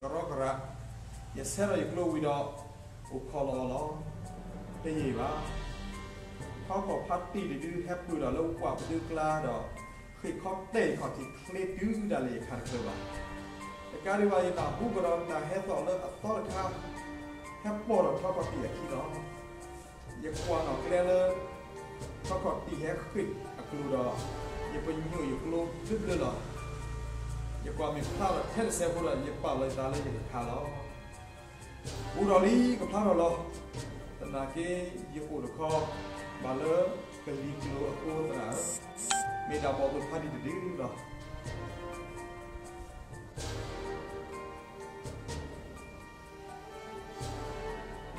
ကရီကရး, ယဆဲးထီၣ်ယကျိဝံၤဒီး အိၣ်ခိးလီၤအီၤလီၤ. တယံာ်ဘၣ်. ထီခီၣ်ဖါတံၢ်တဒုဟဲပၢၢ်ဒီးလၢပှၢ်ပဒုကျါဒီး ဃ့ၢ်ခီတဲာ်ယခီၣ်ထံးချ့တုၤဒၣ်လဲာ်ယခးတချုးဘၣ်. တကးဒံးဘၣ် ယနၢ်ဟူကဒီးတၢ်ဟဲသီၣ်လၢအသီတခါ ဟဲပိာ်ဒီးထီခီၣ်တံၢ်အခံလီၤ. ယကွၢ်နီၣ်ကျဲလၢ ထီခီၣ်တံၢ်ဟဲဃ့ၢ်အကျိၤဒီး ယပညိၣ်ယကျိဘျၢဘျၢလီၤ. ယကွၢ်မ့ၢ်ဖျါထီၣ်ထဲတစဲးဖိဒီး ယပာ်လီၤယသးလၢယကခးလီၤ. ဘူးထီၣ်လံ ကဖျါထီၣ်လီၤ. သနာ်က့ ယအိၣ်တခီ ဘၣ်လၢကလံၤကျိၤအဃိသရၣ်ဧၢ, မ့ၢ်ဒၣ်ဘီၣ်သိၣ်ဖါတံၢ်တဒုလီၤ.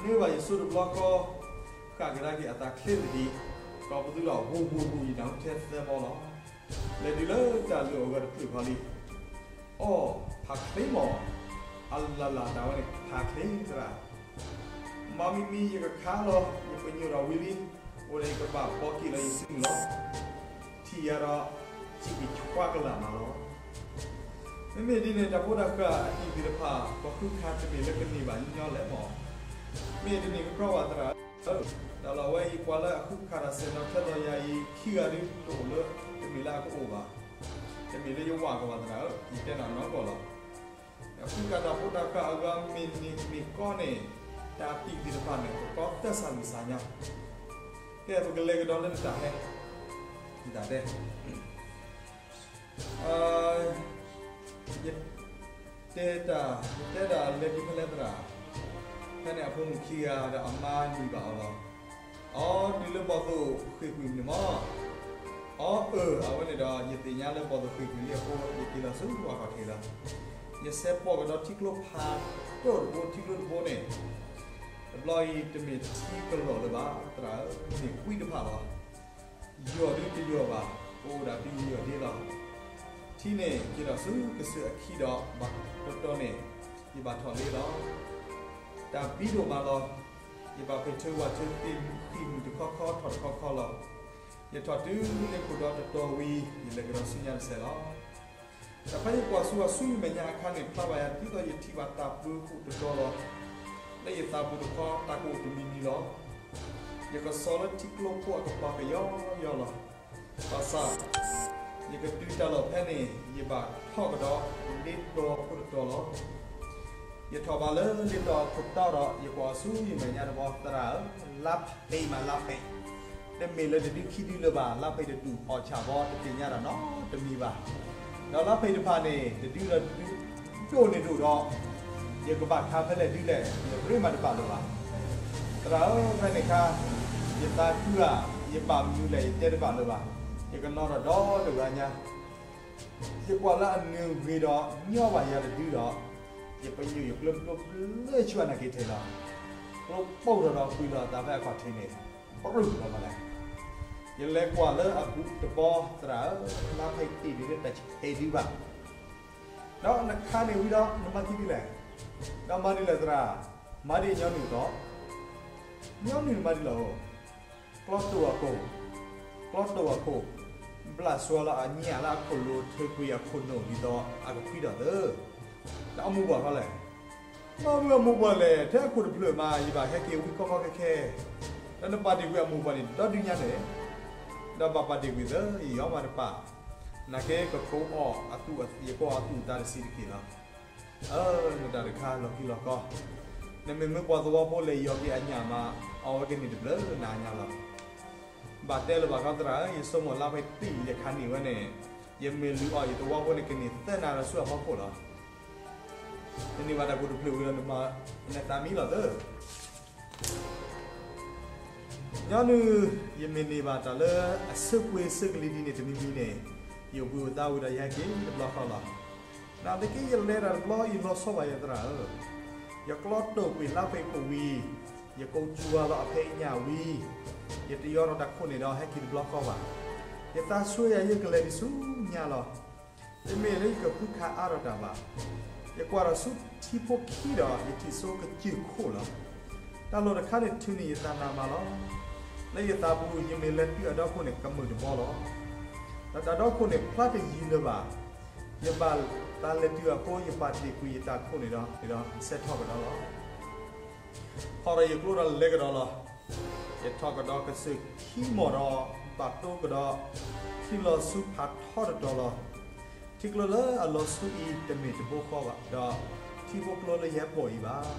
နၢဘၣ်ယစိတဘျီဃီ, ဃၣ်ကဒါက့ၤအသးချ့သဒံး, ဒီးပသူဒီး ဟူးဟူးဟူး ယနၢ်ဟူထဲသၢဘီလီၤ. လဲၤတုၤလၢတၢ်လၢာ်အဂီၢ်တဖျၢၣ်ဃီလံ. အိ, ဖးချ့မး, အလၢ်လၢ်တၢ်ဝဲန့ၣ် ဖးချ့သရၣ်. မ့မ့ၢ်ယကခးလီၤ ယပညိၣ်ဒီးဝံၤလံ, အိၣ်ဒီးယကဘၣ်ဘီက့ၤလီၤယစုမုၢ်လီၤ. ထံၣ်ယၤဒီး စံးက့ၤဆှါကလာ်မးလီၤ. မ့မ့ၢ်ဒ်န့ၣ် တၢ်ဖိတၢ်ဃၢ်အတံၢ်သ့ၣ်တဖၣ် ပှၤဃုခးတမ့ၢ်လၢကန့ၢ်ဘၣ်ညီညီလဲၣ်မး, မ့ၢ်တန့ၢ်ကကြီဘၣ်သရၣ်ဧၢ. တၢ်လီၢ်ဝဲအံၤ ပှၤလၢအဃုခးတၢ်ဆဲးနီၤထဲသိးယၤအံၤ ခံဂၤဒုတအိၣ်လၢ တမ့ၢ်လၢအကအိၣ်ဘၣ်, တမ့ၢ်လၢယဝၤကဘၣ်သရၣ်ဧၢ, ယတဲနၤနီၢ်ကီၢ်လီၤ. ဃုခးတၢ်ဖိတၢ်ဃၢ်အဂီၢ် မ့ၢ်န့ၢ်မ့ၢ်ကီန့ၣ် တၢ်တံၢ်သ့ၣ်တဖၣ်န့ၣ် ကကီသၢစၢ်လွံၢ်စၢ်ညါ. ကဲ ပကလဲၤကဒီးလၢနတၢ်ဟဲ, နတၢ်တဲ ယတဲတၢ်, ယတဲတၢ်လဲၤတုၤဖဲလဲၣ်သရၣ်, ဖဲန့ၣ်အဖိမုၣ်ခံဂၤဒီးအမါနံၤဘၣ်အီၤလီၤ. အီ တုၤလၢဘီၣ်သိၣ်ဃ့ၢ်ကွံာ်န့ၣ်မး, အီ အၢ အဝဲန့ၣ်ဒီး ယသ့ၣ်ညါလၢဘီၣ်သိၣ်ဃ့ၢ်ကွံာ်လံအဃိ ယက့ၤလီၤဆူအခီၣ်ထံးလီၤ. ယဆဲးပိာ်ကဒီးထံကျိဖးဒိၣ်တဘိ, ထံကျိတဘိန့ၣ် တဘျီအံၤတမ့ၢ်ထံကလီၢ်လၢၤဘၣ် သရၣ်ဧၢ, မ့ၢ်ကွံတဖၣ်လီၤ. ယီၢ်ဒုတယီၢ်ဘၣ်, ပအိၣ်ဒၣ်တုၤယီၢ်ဒ့လီၤ. ထံန့ၣ်က့ၤထီၣ်ဆူကစၢၢ်အခံဒီး ဘၣ်တတီၤန့ၣ် ယဘၣ်ထီၣ်လ့လီၤ. တၢ်ဘံဒိၣ်မးလီၤ. ယဘၣ်ဖံးထၢဝၣ်ထၢ ဃံၣ်မုၢ်တခီခီထီၣ်တခီခီလီၤ. ယထီၣ်တုၤလၢခိၣ်ဒီတတီၤဝံၤ ယလဲၤကဒီးဆူညါတစဲးလီၤ. တၢ်ဖဲယကွၢ်ဆူအီၤဆူယမဲာ်ညါအခါန့ၣ် ဖျါဘၣ်ယၤဒ်သိးယထံၣ်ဘၣ်တၢ်ပၢၤဃိၣ်တတီၤလီၤ. လၢယသးပူၤတခီ တၢ်ကအိၣ်တမံၤမံၤလီၤ. ယကစီၤလၢထံကျိဖိအကပၤကယီယီလီၤ. ဘၣ်ဆၣ် ယကတုၤတၢ်လီၢ်ဖဲန့ၣ် ယဘၣ်ထီၣ်ကဒီးလ့တီၤဖိတတီၤလီၤ. ယထီၣ်ဘၣ်လၢလ့တီၤအခိၣ်တီဒီး ယကွၢ်အီၤဆူယမဲာ်ညါတဘျီ သရၣ်ဧၢ, လါဖဲးမးလါဖဲး, တမ့ၢ်လၢတဒုခံဒုလၢၤဘၣ်, လါဖဲးတဒူၣ်အီၣ်ဆၣ်ဘီ တသ့ၣ်ညါတၢ်နီတမံၤဘၣ်. ဒီးလါဖဲးတဖၣ်န့ၣ် တဒုဒီးတဒု ဒိၣ်န့ၢ်ဒိၣ်ဒီး ယကဘၣ်ခါဖဲလဲၣ်ဒုလဲၣ် ယရ့မးတဘၣ်လၢၤဘၣ်. သရၣ်ဧၢ, ဖဲန့ၣ်အခါ ယသးခုဧါ, ယဘၣ်မနုၤလဲၣ် ယတဲတဘၣ်လၢၤဘၣ်. ယကနိးထီၣ်ဒီတဂၤညါ, ယကွၢ်လၢအနၢၤဂ့ၤဒီး ညီဘၣ်ယၤတဒုဒီး ယပညိၣ်ယကျိဘျၢဘျၢဆူအနၢ်က့ၤထဲလီၤ. ကျိပိၢ်ထီၣ်ဒီးကွံာ်လီၤအသးဖဲအခီၣ်ထံးန့ၣ် ပြူၢ်လီၤမးလဲၣ်. ယလဲၤကွၢ်လၢအဘူးတဘီ သရၣ်ဧၢ, လါဖဲးတ့ၢ်ဒုးလၢတၢ်ဆဲးဒုဘၣ်. ဒီးနခါန့ၣ်ဝံၤဒီး နမၤခံဒ်လဲၣ်. ဒီးမၤဒ်လဲၣ်သရၣ်, မၤဒ်ညီနုၢ်အသိး, ညီနုၢ်နမၤဒ်လဲၣ်ဧိၤ. ကျီတိၢ်အခိၣ်, ကျီတိၢ်အခိၣ်, ဘျးစှၤလီၤအညၣ်လၢအခိၣ်လိၤ ထုးကွံာ်အခိၣ်နူာ်ဒ်သိးအကဖှံထီၣ်သၢ. ဒီးအမိၢ်ပှၢ်ခီလဲၣ်. မ့ၢ်မ့ၢ်အမိၢ်ပှၢ်လဲၣ်, ထဲအခိၣ်တဖျၢၣ်မး ယဘၣ်ဟဲက့ၤဝံကီကီခဲခဲ, ဒီးနပာ်တ့ၢ်ကွံာ်အမိၢ်ပှၢ်န့ၣ် ဒီဒုညါန့ၣ်, ဒီးဘၣ်ပာ်တ့ၢ်ကွံာ်သၢ ယယီၤမးတပာ်, နာ်က့ကကိးအီၤအသူၣ်, ယကိးအီၤအသူၣ်အသးတဆံးတက့ၢ်လီၤ. အၢ, နတၢ်တခါလီၤခံလီၤကီ, နမ့ၢ်မ့ၢ်ပှၤသဝီဖိလဲၤယီၤက့ၤအညၣ်မး, အီၣ်ဝဲကန့ၢ်တဘျုးနၤညါလီၤ. ဘၣ်တဲလၢၤဘၣ်ခီသရၣ်ဧၢ, ယဆိကမိၣ်လါဖဲးတ့ၢ်ယခါန့ၢ်ဝဲန့ၣ်, ယမ့ၢ်လုၢ်အီၣ်ယသဝီဖိန့ၣ် ကန့ၢ်သၢနၤဒီးဆူအဖီခိၣ်လီၤ. နန့ၢ်ဘၣ်တၢ်ကိၢ်တဖျၢၣ်ဝံၤဒီး နမၤနသးမံလီၤသၢ. ညီနုၢ်, ယမ့ၢ်န့ၢ်ဘၣ်တၢ်လၢအဆၢကွ့ဆၢကလံၤဒ်န့ၣ်တမံၤမံၤန့ၣ်, ယအိၣ်ဘှံးအိၣ်သါဝံၤဒီးယဟဲက့ၤတဘျီဃီလီၤ. နာ်သက့ ယလဲၤတၢ်တဘျီအံၤလီၤဆီဘၣ်ယသရၣ်ဧၢ, ယကျီတိၢ်ကွံာ်လါဖဲးခိၣ်ဝံၤ, ယကိးစှၤလီၤအဖဲအညၣ်ဝံၤ, ယတယီၤထီၣ်တၢ်ခိၣ်န့ၣ်ဒီးဟဲက့ၤတဘျီဃီဘၣ်. ယသးဆှၢယၤယကလဲၤဒံးဆူညါလီၤ. တမ့ၢ်လၢယကဃုခးအါထီၣ်တၢ်ဘၣ်. ယကွၢ်ထီၣ်ဆူထံဖိခံဒီး ယထံၣ်ဆိကစၢၢ်ခိၣ်လီၤ. တၢ်လီၢ်တခါန့ၣ် ထုးန့ၢ်ယသးနးမးလီၤ. လၢယသးပူၤ ယမ့ၢ်လဲၤတုၤအဒီခိၣ်န့ၣ် ကမုာ်တဘီလီၤ. ဒီးတၢ်ဒီခိၣ်န့ၣ် ဖျါတယံၤလၢၤဘၣ်. ယဘၣ် တၢ်လဲၤတုၤအဃိ ယပာ်တ့ၢ်ကွံာ်ယတၢ်ခိၣ်န့ၣ်ဒီး ဆဲးထီၣ်ကဒီးလီၤ. ထီၣ်ဒီးယကျိဒီးလဲၤကဒီးလီၤ. ယထီၣ်ကဒီးကစၢၢ်ခံမီၢ်ဒီး ဘၣ်တိၢ်ကဒီး ထံလီၤဆူဖးထီတတီၤလီၤ. ထံကျိလၢအလီၤဆူအံၤ တမ့ၢ်တဘိဃီဘၣ်, ဒီးထံဖိကျိလၢယဟဲပိာ်အံၤဘၣ်.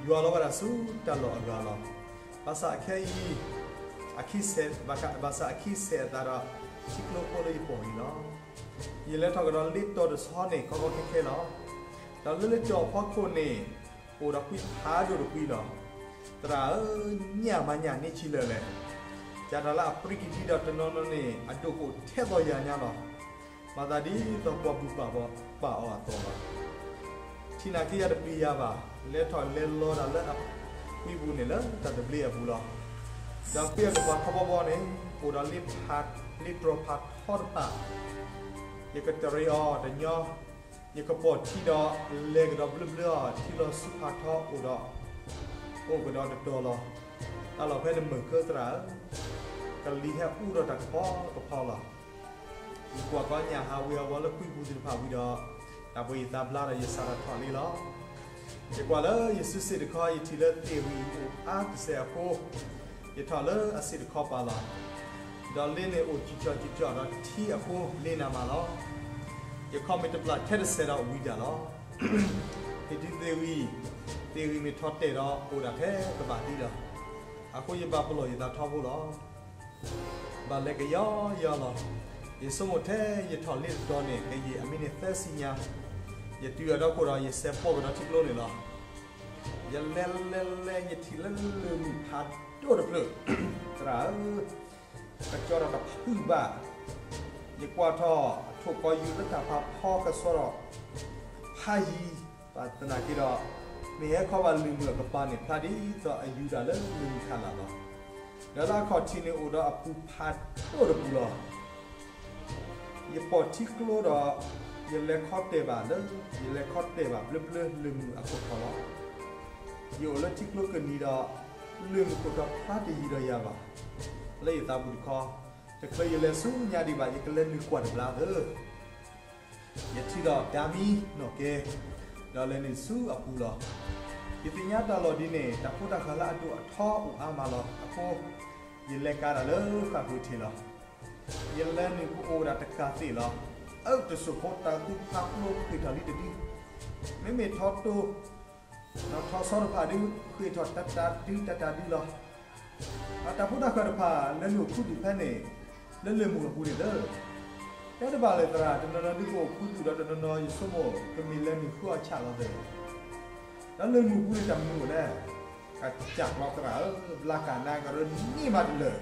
ယွၤလီၤဝဲဒၣ်ဆူတၢ်လီၢ်အဂၤလီၤ. ဘၣ်ဆၣ်အခဲအံၤ အခံဆဲး, ဘၣ်ဆၣ်အခံဆဲးအသးဒီး ထံကျိဖိလၢယပိာ်အံၤလီၤ. ယလဲၤထီၣ်ကဒီးလ့တီၤတဆီန့ၣ် ခီခီခဲခဲလီၤ. ဒီးလၢလ့တီၤအဖီခိၣ်န့ၣ် အိၣ်ဒီးကွံဖးဒိၣ်တကွံလီၤ. သရၣ်ဧၢ, ညၣ်မၤညၣ်န့ၢ်ဆံးလၢာ်လဲၣ်. ကၢ်တၢ်လၢအပြံကဒံဒီးတနီၤနီၤန့ၣ် အဒိၣ်ကအိၣ်ထဲသိးယၤညါလီၤ. မၤသးဒ်သိးပှၤဘူၣ်ပာ်ဘီပာ်အီၤအသိးလီၤ. ထံနာ်က့ယၤတပျံၤယၤဘၣ်, လဲၤထီၣ်လဲၤလီၤဒၣ်လၢအကွံပူၤန့ၣ်လၢတၢ်သဘျ့အပူၤလီၤ. ဒီးကွံအကပၤထီဘီဘီန့ၣ် အိၣ်ဒီးလ့ဖး, လ့တြီၤဖးထီတဖၣ် ယကတရံးအီၤတညီ, ယကပိာ်ထံဒီးလဲၤကဒီးဘျၢဘျၢအီၤ, ထံလီၤဆူဖးထီအိၣ်ဒီး, အိၣ်ကဒီးတတီၤလီၤ. တၢ်လီၢ်ဖဲန့ၣ်မုာ်ကၢသရၣ်ဧၢ, ကလံၤဟဲအူဒီးတၢ်ကဖီကဖီလီၤ. ယကွၢ်ကီညၣ်ဟးဝ့ၤအဝီလၢကွံပူၤသ့ၣ်တဖၣ်ဝံၤဒီး, တၢ်ဘှံးယသးဘျါဒီးယစးထီၣ်ထီၣ်လံလီၤ. ယကွၢ်လၢယစုစ့ၣ်တခီ ယထံၣ်လၢသ့ၣ်ဝံၤအိၣ်အါတစဲးအဃိ, ယထီၣ်လၢအစ့ၣ်တခီပၤလီၤ. ဒီးလ့န့ၣ်အိၣ်စံၣ်ကၠီၣ်စံၣ်ကၠီၣ်ဒီးထံအဃိလ့နးမးလီၤ. ယခီၣ်မ့ၢ်တပျၢ်ထဲတစဲးဒီးဝံၤဒၣ်လီၤ. ဟ့ၣ်တုၤသ့ၣ်ဝံၤ, သ့ၣ်ဝံၤမ့ၢ်ထီၣ်တဲာ်ဒီးအိၣ်ဒၣ်ထဲကဘၣ်သံလီၤ. အဃိယဘၣ်ပလီၢ်ယသးထီဘိလီၤ. ဘၣ်လဲၤကယီယီလီၤ. ယဆိကမိၣ်ထဲယထီၣ်လ့တတီၤန့ၣ် ကယံာ်အမံးနံးသၢဆံညါ, ယတုၤအဒီခိၣ်ဒီးယစဲးပိာ်ကဒီးထံကျိန့ၣ်လီၤ. ယလဲၤလဲၤလဲၤ ယထံၣ်လၢလၢၢ်မုၢ်ဖးဒိၣ်တဖျၢၣ်, သရၣ်ဧၢ, ကကၠီဒီးတဖုဘၣ်. ယကွၢ်ထီၣ်အထိၣ်ကီယူၤလၢတၢ်ဖးဖီကဆှီဒီး ဖးယံၤ, ဘၣ်သနာ်က့ဒီး မ့ၢ်ဟဲခီဘၣ်လၢၢ်မုၢ်အကပၤန့ၣ် ဖျါဒ်သိးအယူၤတၢ်လၢလၢၢ်မုၢ်ခးလာ်လီၤ. ဒီးလၢအခီၣ်ထံးန့ၣ်အိၣ်ဒီးအပူၤဖးဒိၣ်တပူၤလီၤ. ယပိာ်ထံကျိဒီး ယလဲၤခီတဲာ်ဘၣ်လၢ, ယလဲၤခီတဲာ်ဘၣ်ဘျၢဘျၢလၢၢ်မုၢ်အခိၣ်ထီလီၤ. ယအိၣ်လၢထံကျိကနံၤဒီး လၢၢ်မုၢ်ခိၣ်ထီဖျါတယံၤဒီးယၤဘၣ်. လၢယသးပူၤတခီ, တချုးယလဲၤဆူညါဒံးဘၣ် ယကလဲၤနုာ်ကွၢ်တဘျီသၢ ယထံၣ်ဒီးဒါမံနီၣ်ကဲ, ဒီးလဲၤနုာ်ဆူအပူၤလီၤ. ယသ့ၣ်ညါတၢ်လီၢ်ဒ်န့ၣ် တၢ်ဖိတၢ်ဃၢၤလၢအဒိၣ်အထီအိၣ်အါမးလီၤ. အဃိ ယလဲၤကါတၢ်လၢဃာ်ဃုာ်ထံးလီၤ. ယလဲၤနုာ်ကအိၣ်ဒၣ်တကးသ့ၣ်လီၤ. အၢ တစိၢ်ဖိတၢ်သူဖးကျိဃ့ၢ်ထီၣ်လံတဒု, မ့မ့ၢ်ထီတိၢ် ထီဆီတဖၣ်ဒု ဃ့ၢ်ထီၣ်တၢ်တၢ်ဒုတၢ်တၢ်ဒုလီၤ. အတၢ်ဖိတၢ်ဃၢၤတဖၣ် လဲၤနုာ်ခူသူၣ်ဖဲန့ၣ် လၢလၢၢ်မုၢ်အပူၤန့ၣ်သၢ, တဲတဘၣ်လၢၤသရၣ်, တနီၤနီၤဒုကအိၣ်ခူသူၣ်ဒီးတနီၤနီၤ ယဆိကမိၣ် ကမ့ၢ်လဲၤနုာ်ဃုအီၣ်ဆၣ်လီၤသၢ. ဒီးလၢၢ်မုၢ်ပူၤန့ၣ်တၢ်မနုၤအိၣ်လဲၣ်. ကစၢ်ကျီသရၣ်ဧၢ, ဘျါကၢ်နါကရၢန့ၢ်မးတလၢာ်,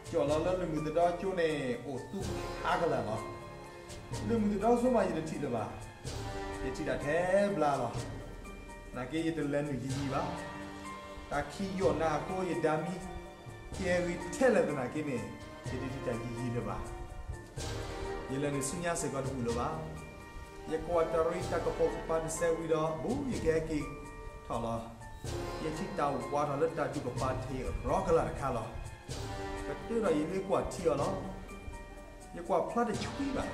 ကၠီၣ်လီၤလၢလၢၢ်မုၢ်သဒီကၠိန့ၣ် အိၣ်သူဖးကလာ်လီၤ. လၢၢ်မုၢ်သဒီဆိမး ယတထံၣ်လၢၤဘၣ်. ယထံၣ်ဒၣ်ထဲဘျါလီၤ. နာ်က့ယတလဲၤနုာ်ယံာ်ယံာ်ဘၣ်. တၢ်ခံးယီၣ်နၤအဃိ ယဒါမံကဲဂ့ၤထဲလဲၣ်သနာ်က့န့ၣ် ယတထံၣ်တၢ်ယံာ်ယံာ်လၢၤဘၣ်. ယလဲၤနုာ်ဆူညါစ့ၢ်ကီးတဘူၣ်လၢၤဘၣ်. ယကွၢ်တၢ်ရ့တၢ်ကပိာ်ကပၤတစဲးဝံၤဒီး ဘူးယကဟဲက့ၤထီၣ်လီၤ. ယထံၣ်တၢ်ဝးထီၣ်လၢတၢ်ဒူၣ်ကပၤထံးရီကလာ်တခါလီၤ. ကတၢၢ်ဒီးယမ့ၢ်ကွၢ်ထံအီၤလီၤ. ယကွၢ်ဖျါတဆှံဘၣ်.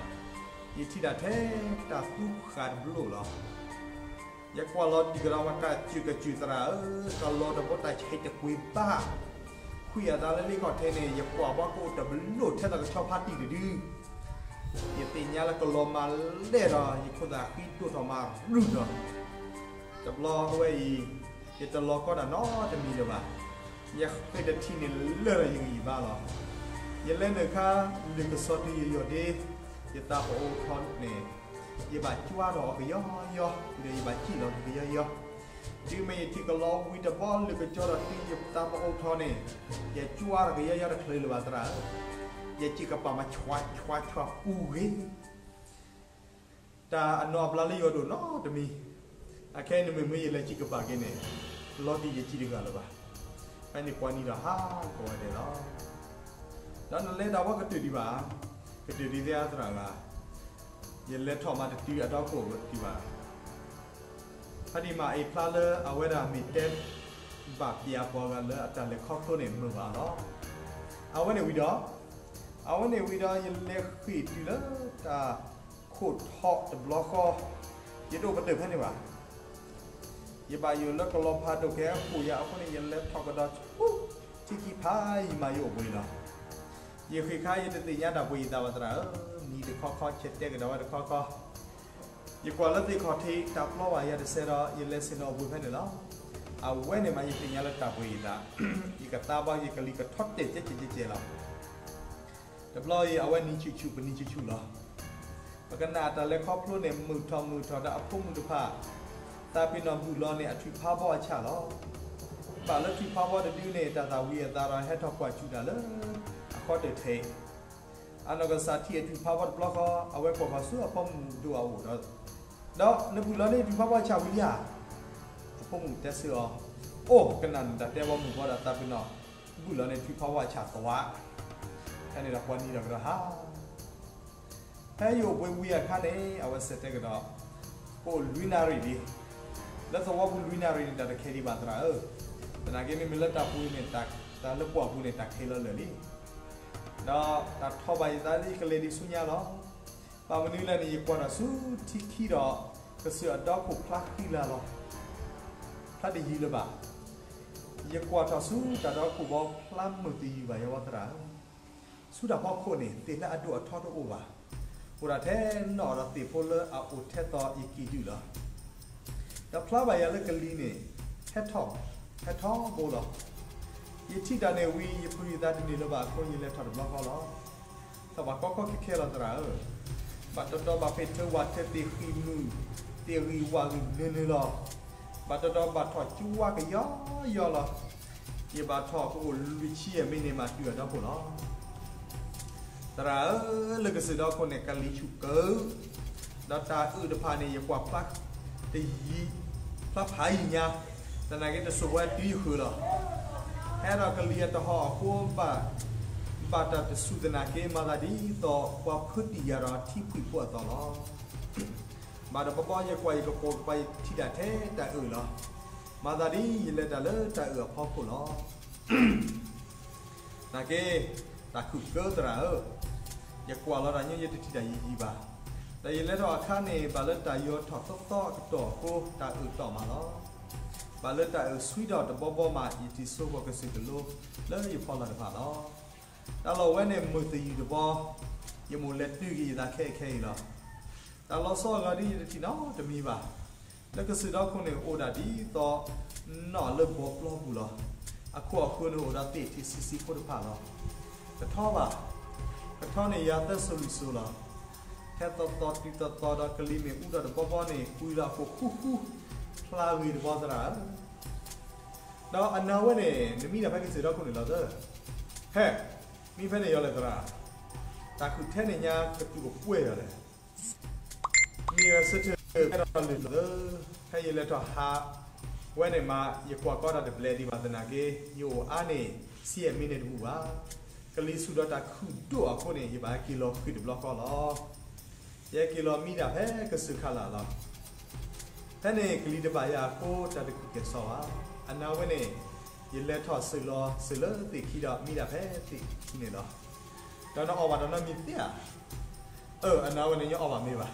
ယထံၣ်ဒၣ်ထဲတၢ်သူဃာ်တဘျီလီၤ. ယကွၢ်လီၤတံၢ်ကဒီးမး တၢ်စူၢ်ကစူၢ်သရၣ်ဧၢ, ကလီၤတဘီတၢ်ဆဲးတကွ့ၤဘၣ်. ခွံအသးလၢလ့ခီၣ်ထံးန့ၣ် ယကွၢ်ဘၣ်ကအိၣ်တဘျီထဲသိးကဆီဖါတံၢ်တဒု. ယသ့ၣ်ညါလၢကလီၤမၤလဲၣ်ဒီး ယခိၣ်သးဃံဒိၣ်ထီၣ်မၤရုၢ်လီၤ. တဘျီဝဲအံၤ ယတလီၤကီတၢ်နီတမံၤလၢၤဘၣ်. ယဃ့ၢ်တထံၣ်န့ၣ်လၢာ်ဒီးယဂံၢ်ယဘါလီၤ. ယလဲၤနုာ်ခါ လၢၢ်ကစီၤတုၤယယီၢ်ဒ့ ယသးပအိးထီန့ၣ် ယဘၣ်ကွၢ်ထီၣ်အီၤကယီယီ, ဒီးယဘၣ်စံၣ်လီၤက့ၤကယီယီ. တုၤမ့ၢ်ယထံၣ်ကလီဝံၤတဘီ လၢၢ်ကစီၤဒီးတုၤယသးပအိးထီန့ၣ် ယကွၢ်ထီၣ်ကယီယီတချုးလၢၤဘၣ်သရၣ်ဧၢ. ယစံၣ်ကပၤမၤဆွါဆွါဆွါပူၤဂ့ၤ တၢ်အနီၢ်အဘျါလၢယအိၣ်တအိၣ်နီတမံၤ. အခဲအံၤန့ၣ်မ့ၢ်မ့ၢ်ယလဲၤစံၣ်ကပၤက့ၤန့ၣ် လီၤတံၢ်ယစံၣ်တဂၤလၢၤဘၣ်. ဖဲန့ၣ်ပှၤနံၤဒီးဟးကိးဂၤဒဲးလီၤ. ဒီးနလဲၤတၢ်ဝဲကတၢၢ်ဒံးဘၣ်, ကတၢၢ်ဒံးသ့ဧါသရၣ်ဧၢ. ယလဲၤထီၣ်မးတတုၤအဒီခိၣ်ဒံးဘၣ်. ဖဲဒံးမၤအ့ၣ်ဖျါလၢအဝဲဒၣ်မ့ၢ်တဲဘၣ်ပျၢ်ပှၤဂၤလၢအတၢ်လဲၤခီဖျိန့ၣ်မုာ်ဘၣ်လီၤ. အဝဲန့ၣ်ဝံၤဒီး, အဝဲန့ၣ်ဝံၤဒီး ယလဲၤဃ့ၢ်တုၤလၢတၢ်ခိ ယအိၣ်ထီၣ်တဘျီဃီ, ယတအိၣ်ပတုာ်ဖဲန့ၣ်ဘၣ်. ယဘၣ်ယိၣ်လၢကလီၤဖးဒိၣ်ကဟဲအိၣ်ယၤအဃိန့ၣ် ယလဲၤထီၣ်ကဒီးဆူ ထံခံဖးယံၤမးယအိၣ်ဘှံးလီၤ. ယဃ့ခါယတသ့ၣ်ညါတၢ်ပှ့ၤယသးဘၣ်သရၣ်ဧၢ, မံၤတခီခီ ဆဲးတဲကဒီးဝဲတခီခီ, ယကွၢ်လၢသ့ၣ်ခီၣ်ထံး တၢ်ပျီဘၣ်ယၤတစဲးဒီး ယလဲၤဆ့ၣ်နီၤအိၣ်ဘှံးဖဲန့ၣ်လီၤ. အဝဲန့ၣ်မးယသ့ၣ်ညါလၢတၢ်ပှ့ၤယသး, ယကသါဘီယကလံၤကထီၣ်တဲာ်ကဲကဲကဲကဲလီၤ. တဘျီအံၤ အဝဲနံၤဆူၣ်ဆူၣ် ပနံၤဆူၣ်ဆူၣ်လီၤ. ပကနၣ်တၢ်လဲၤခီဖျိန့ၣ် မုာ်ထီၣ်မုာ်ထီၣ်ဒီးအဖိမုၣ်တဖၣ်, သးပ့ၤနီၣ်ဘူၣ်လီၤန့ၣ် အထွံၣ်ဖးဘီအဆၣ်လီၤ. ဘၣ်လၢထွံၣ်ဖးဘီတဒုန့ၣ် တၢ်သၣ်ဝံၤအသးဒီးဟဲထီၣ်ကွၢ်စူၣ်တၢ်လၢ အဃီတထံး အနီၢ်ကစၢ်ထံၣ်အထွံၣ်ဖးဘီတဘျီဃီ အဝဲကွၢ်ဃီၤဆူအဖိမုၣ်ဒိၣ်အအိၣ်ဒီး, ဒီးနဘူၣ်လီၤန့ၢ်ထွံၣ်ဖးဘီဆၣ်ဝံၤလံဧါ. အဖိမုၣ်တဲဆၢအီၤ, အိၣ်ကနၣ်နတၢ်တဲဘီမုၢ်ဘီဒီးသးပ့ၤနီၣ်ဘူၣ်လီၤန့ၢ်ထွံၣ်ဖးဘီဆၣ်သဝး, ဖဲန့ၣ်ဒီးပှၤနံၤဒီးကဒီးဟါ ဖဲယအိၣ်ဘှံးဝံၤအခါန့ၣ် အဝဲစဲးတဲကဒီး, ပအိၣ်လွံၢ်နၣ်ရံၣ်လံ. လၢသဝီပူၤလွံၢ်နၣ်ရံၣ်န့ၣ် တၢ်တခဲဒံးဘၣ်သရၣ်ဧၢ, သနာ်က့မ့မ့ၢ်လၢတၢ်ပူၤန့ၣ်, တၢ်လၢပှၢ်ပူၤန့ၣ် တၢ်ခဲလၢာ်လၢာ်လံ. ဒီးတၢ်ထီၣ်ဘၣ်ယသးလၢယကလဲၤဒံးဆူညါလီၤ. ဘၣ်မနုၤလဲၣ်န့ၣ် ယကွၢ်ထီၣ်ဆူထံခံဒီး ကစၢၢ်အဒီခိၣ်ဖျါဃံလၤလီၤ. ဖျါတယံၤလၢၤဘၣ်. ယကွၢ်ထီၣ်ဆူတၢ်ဒီခိၣ်ဘီ ဖျါမုာ်တယုၢ်ဘၣ်ယဝဲသရၣ်ဧၢ. ဆူတၢ်ဖီခိၣ်န့ၣ် သ့ၣ်လၢအဒိၣ်အထီတအိၣ်ဘၣ်. အိၣ်ဒၣ်ထဲနီၣ်ဒီးသ့ၣ်ဖိလၢအအိၣ်ထဲသိးယကံၣ်ဒုၣ်လီၤ. ဒီးဖျါဘၣ်ယၤလၢကလံၤန့ၣ် ဟဲထီၣ်, ဟဲထီၣ်ဘိလီၤ. ယထံၣ်တၢ်န့ၣ်ဝံၤ ယပျံၤယသးတန့ၢ်လၢၤဘၣ်အဃိ ယလဲၤထီၣ်တဘျီဃီလီၤ. ထီၣ်ဘၣ်ကီကီခဲခဲလီၤသရၣ်ဧၢ. ဘၣ်တတီဘၣ်ဖ့ၣ်ထၢဝးထၢသ့ၣ်ဃံၣ်မုၢ်, သ့ၣ်ဂံၢ်ဝးဂံၢ်နၢၤနၢၤလီၤ. ဘၣ်တတီဘၣ်ထီၣ်ကၠူဝါကယီယီလီၤ. ယဘၣ်ထီၣ်ကအိၣ်လွံၢ်ဆံယဲၢ်မံးနံးမးတုၤအဒီခိၣ်လီၤ. သရၣ်ဧၢ, လၢကစၢၢ်ဒီခိၣ်န့ၣ် ကလံၤဆူၣ်ကၢ, ဒီးတၢ်အုၣ်တဖၣ်န့ၣ် ယကွၢ်ဖျါတယံၤ, ဖျါဖးယံၤညါ, သနာ်က့တစိာ်ဝဲတုၤယဃၢၤလီၤ. ဟဲဒီးကလံၤအတဟီၣ်အဃိ ဘၣ်, ဘၣ်တၢ်တဆူၣ်သနာ်က့ မၤသးဒ်သိးပှၤဖုးတံၢ်ယၤဒီးထံဖှံၣ်ဖိအသိးလီၤ. ဘၣ်ဒီးပဘီယကွၢ်ယကပိာ်ကပၤ ယထံၣ်ဒၣ်ထဲတၢ်အုၣ်လီၤ. မၤသးဒ်ယလဲၤတၢ်လၢတၢ်အုၣ်အဖီခိၣ်လီၤ. သနာ်က့ တၢ်ခုၣ်ကၢသရၣ်ဧၢ, ယကွၢ်လီၤတၢ်ညါ ယတထံၣ်တၢ်ယံၤယံၤဘၣ်. ဒီးယလဲၤထီၣ်အခါန့ၣ် ဘၣ်လၢတၢ်ယီၤထီၣ်သီသီအကတီၢ်အဃိ တၢ်အုၣ်တီၢ်မးလီၤ. ဘၣ်လၢတၢ်အုၣ်ဆှံထီၣ်တဘီဘီမး ယထံၣ်စိဃီၤကစၢၢ်ကလိလၢယဖီလာ်တဖၣ်လီၤ. တၢ်လီၢ်ဝဲန့ၣ်မုာ်တယုၢ်တဘီ, ယမိၣ်လဲၤတုၤက့ၤယသးခဲအံၤခဲအံၤလီၤ. တၢ်လီၤဆီအဂၤဒ်ယတထံၣ်နီတမံၤဘၣ်. လၢကစၢၢ်ဒီခိၣ်န့ၣ် အိၣ်ဒၣ်ဒ်သိးနီၣ်လၢဘီပျီပူၤလီၤ. အခိၣ်အဃၢၤန့ၣ်အိၣ်ဒီးသ့ၣ်ထံးဆံးဆံးဖိတဖၣ်လီၤ. ကထီဘၣ်, ကထီန့ၣ်ယၤသၢစိၤလွံၢ်စိၤလီၤ. ထဲသီသီတုၤသီသီဒီးကလံၤမ့ၣ်အူထီၣ်တဘီဘီန့ၣ် ကွံာ်လီၤအခိၣ်ဃူဃူ, ဖျါဂ့ၤတဘီသရၣ်ဧၢ. ဒီးအနၢ်ဝဲန့ၣ် နမံဒၣ်ဖဲကစၢၢ်ဒီခိၣ်န့ၣ်လီၤသၢ. ဟဲ, မံဖဲန့ၣ်ယီၤလဲၣ်သရၣ်. တၢ်ခုၣ်ထဲန့ၣ်ညါကသူၣ်ကပှဲၤယီၤလဲၣ်. မံဂဲၤဆၢထၢၣ်ဖဲဒီးလၢာ်လီၤသၢ. ဖဲယလဲၤထီၣ်ဟးဝဲန့ၣ်မး ယကွၢ်ကီတၢ်တဘျဲးဒံးဘၣ်သနာ်က့ ယအိၣ်အါန့ၢ် ဆံယဲၢ်မံးနံးတဘူၣ်ဘၣ်. ကလံၤဆူၣ်ဒီးတၢ်ခုၣ်ဒိၣ်အဃိန့ၣ် ယဘၣ်ဟဲက့ၤလီၤဃံးတဘျီဃီလီၤ. ယဟဲက့ၤလီၤမံဒၣ်ဖဲကစၢၢ်ခးလၢ်လီၤ. ဖဲန့ၣ်ကလံၤတဘၣ်ယၤအဃိ တၢ်တခုၣ်ကဲၤစီဘၣ်. အနၢ်ဝဲန့ၣ် ယလဲၤထီၣ်စၢၤလီၤစၢၤလၢသ့ၣ်ခံဒီး မံဒၣ်ဖဲသ့ၣ်ခံန့ၣ်လီၤ. ဒီးနအီၣ်ဘၣ်တၢ်နီတမံၤသ့ဧါ. အၢ အနၢ်ဝဲန့ၣ် ယအီၣ်ဘၣ်မ့ၤဘၣ်.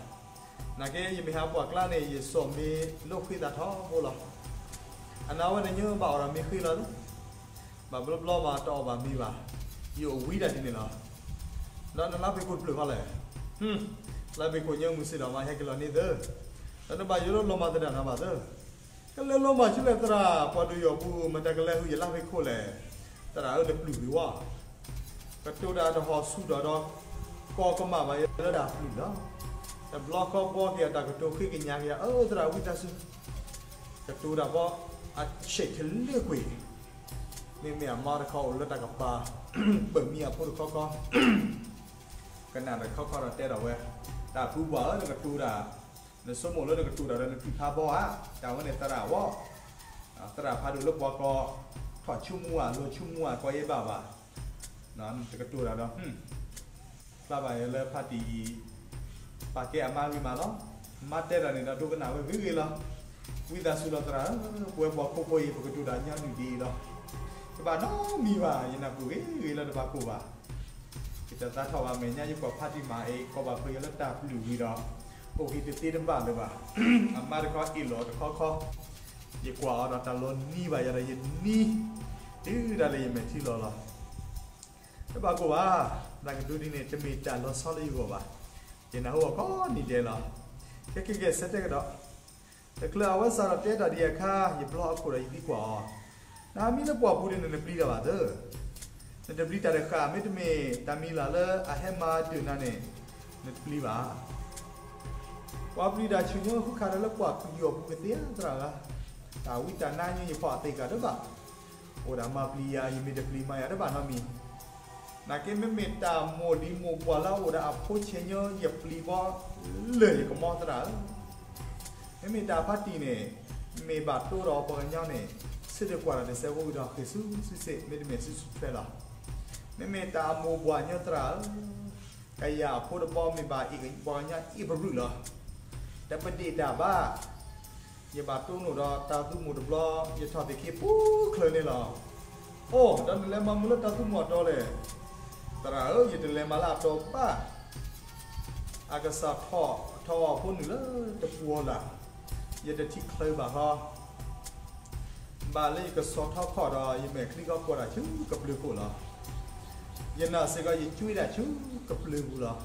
သနာ်က့ ယမ့ၢ်ဟးပှၢ်ကျါန့ၣ် ယစိာ်မ့ၤလိဃ့သးထီဘိလီၤ. အနၢ်ဝဲန့ၣ် ယဘၣ်အီၣ်ဒီးမ့ၤဃ့လီၤလၢ ဘၣ်ဘျီဘျီမးတအီၣ်ဘၣ်မ့ၤဘၣ်. ယအိၣ်ဝံဒၣ်ဒ်န့ၣ်လီၤ. ဒီးနလါဖ့ၣ်ခိၣ်တဖျၢၣ်ဃီလဲၣ်. လါဖ့ၣ်ခိၣ်ညါမုၢ်စ့ၢ်ဒီးမး ဟဲက့ၤလီၤန့ၢ်သၢ. ဒီးနဘၣ်ယိၣ်လၢလီၤမၢ်သဒၣ်နၤဘၣ်သၢ. ကလဲၤလီၤမၢ်ဆူလဲၣ်သရၣ်, ပှၤဒိၣ်ယီၢ်ပူၤ မတၤကလဲၤဟုၣ်ယလါဖ့ၣ်ခိၣ်လဲၣ်. သရၣ်ဧၢ နပျုၢ်ဂ့ၤဝဲ. ကတိၤတၢ်တဟီၣ်ဆူၣ်ဒီးဒီး ကီကမၣ်ဘၣ်ယၤလၢတၢ်ပျုၢ်လီၤ. တဘျီဃီဘှီက့ၤအတၢ်ကတိၤဃ့ကညးက့ၤယၤ အၢ သရၣ်ဝံသးစူၤ ကတိၤတၢ်ဘီ အဆဲးတလၢကွံာ်, မ့မ့ၢ်အမါတခီအိၣ်လၢတၢ်ကပၤ ပၢၢ်မံအဖိတခီခီ, ကနၣ်တခီခီဒီးတဲထီၣ်ဝဲ, တၢ်ဖုပှၢ်ဧၢ နကတိၤတၢ်, နဆိကမိၣ်လၢနကတိၤတၢ်ဒီးနထွံၣ်ဖးဘီဧါ, တၢ်ဝဲန့ၣ်သရၣ်ဝဲ, သရၣ်ဖးဒိၣ်လၢပှၤကီၢ်, ထီၣ်ဆိကမိၣ်ဧါ လီၤဆိကမိၣ်ဧါ ကီယဲဘၣ်ဘၣ်, နတကတိၤတၢ်ဒီး ဖျါဘၣ်ယဲလၢဖါတံၢ်အံၤ ပာ်ကဲအမါဂ့ၤမးလီၤ. မါတဲတၢ်န့ၣ်ဒီးဒိကနၣ်ဝဲဂ့ၤဂ့ၤလီၤ. ဝံသးစူၤလီၤသရၣ်ဧၢ, ပဝဲပှၤဖှီၣ်ဖိအံၤ ပကတိၤတၢ်ညီနုၢ်ဒ်အံၤလီၤ. တဘၣ်နီတမံၤဘၣ်, ယနၢ်ပၢၢ်ဂ့ၤဂ့ၤလၢတဘၣ်ကိၢ်ဘၣ်. ယတသးထီၣ်ဘၣ်မဲာ်ညါ ယကွၢ်ဖါတံၢ်မၤအံၤ ကီဘၣ်ဖုးယၤလၢတၢ်ပျုၢ်ဝံၤဒီး အိၣ်က့ၤတသ့တဘၣ်လၢၤဘၣ်. အမါတခီအ့ၣ်လိာ်တခီခီ, ယကွၢ်အီၤဒီးတၢ်လီၤနံၤဘၣ်ယၤဒီးယနံၤ, တုၤဒၣ်လဲာ်ယမဲာ်ထံလီၤလီၤ. တဘၣ်ကိၢ်ဘၣ်, သးကဒုဒ်န့ၣ် တမ့ၢ်တၢ်လီၤဆီလၢယဂီၢ်ဘၣ်. ယနၢ်ဟူအီၤကိးနံၤဒဲးလီၤ. ခဲကဲကဲ ဆၢတဲကဒီး, တချုးအဝဲစးထီၣ်တဲတၢ်ဒ်အခါ ယဘျီအခိၣ်ဒီးယသံကွၢ်အီၤ, နမံလၢပှၢ်ပူၤဒ်န့ၣ် နပျံၤတၢ်ဘၣ်သၢ. နတပျံၤတၢ်တဃၣ် မ့တမ့ၢ်တၢ်မံၤလၢ်လၢအဟဲမၤဒၢၣ်နၤန့ၣ် နတပျံၤဘၣ်. ပှၤပျံၤတၢ်ဆူၣ်ညီဃုခးဒီးလၢပှၢ်ပယီၤပူၤကသ့ဧါသရၣ်ဧၢ, တၢ်ဝံတၢ်နါညါယဖီၣ်အသ့ၣ်ကးတဘၣ်. အိၣ်ဒၣ်မၤပျံၤယၤ ယမ့ၢ်တပျံၤမၤယၤတဘၣ်နီတမံၤ. နာ်က့မ့မ့ၢ်တၢ်မိၢ်လံၤမိၢ်ပှၢ်လၢအအိၣ်ဒီးအဖိဆဲးညီ ယပျံၤဘီလၢာ်ယကမီသရၣ်ဧၢ. မ့မ့ၢ်တၢ်ဖးတံၢ်န့ၣ် မ့ၢ်ဘၣ်တိဒီးပှၤကညီန့ၣ် ဆၢထၢၣ်ကွၢ်တၢ်တစဲးဖိဒီးဃ့ၢ်ဆူၣ်ဆူၣ်စ့ၢ် မ့တမ့ၢ်ဆူၣ်ဆူၣ်ထွဲလီၤ. မ့မ့ၢ်တၢ်အမိၢ်ပှၢ်ညီသရၣ်ဧၢ, ကယၤအဖိတဘီမ့ၢ်ဘၣ်အ့ၣ် ပှၤကညီအ့ၣ်ပရူၣ်လီၤ. တပဒ့ၣ်တၢ်ဘၣ်. ယဘၣ်တိၢ်နီၣ်ဒီးတၢ်သူမိၢ်တဘျီ ယထီၣ်သ့ၣ်ခံပူၤချၢန့ၣ်လီၤ. အိၣ် ဒီးနလဲၤမၤမုာ်လၢတၢ်သူမိၢ်အတီၤလဲၣ်. သရၣ်ဧၢ, ယတလဲၤမၤလၢအတီၤဘၣ်. အကစၢ်ထီၣ်ထီၣ်အီၤဖိနုာ်လၢတပူၤလၢ်, ယတထံၣ်ချၢဘၣ်ဃီ. ဘၣ်လၢယကဆီၣ်ထီၣ်ခီၣ်ဒီး ယမဲာ်ချံကီၢ်ကွၢ်တၢ်ဆူကပျၢၤခိၣ်လီၤ. ယနာ်စ့ၢ်ကီး ယကွံတၢ်ဆူကပျၢၤပူၤလီၤ.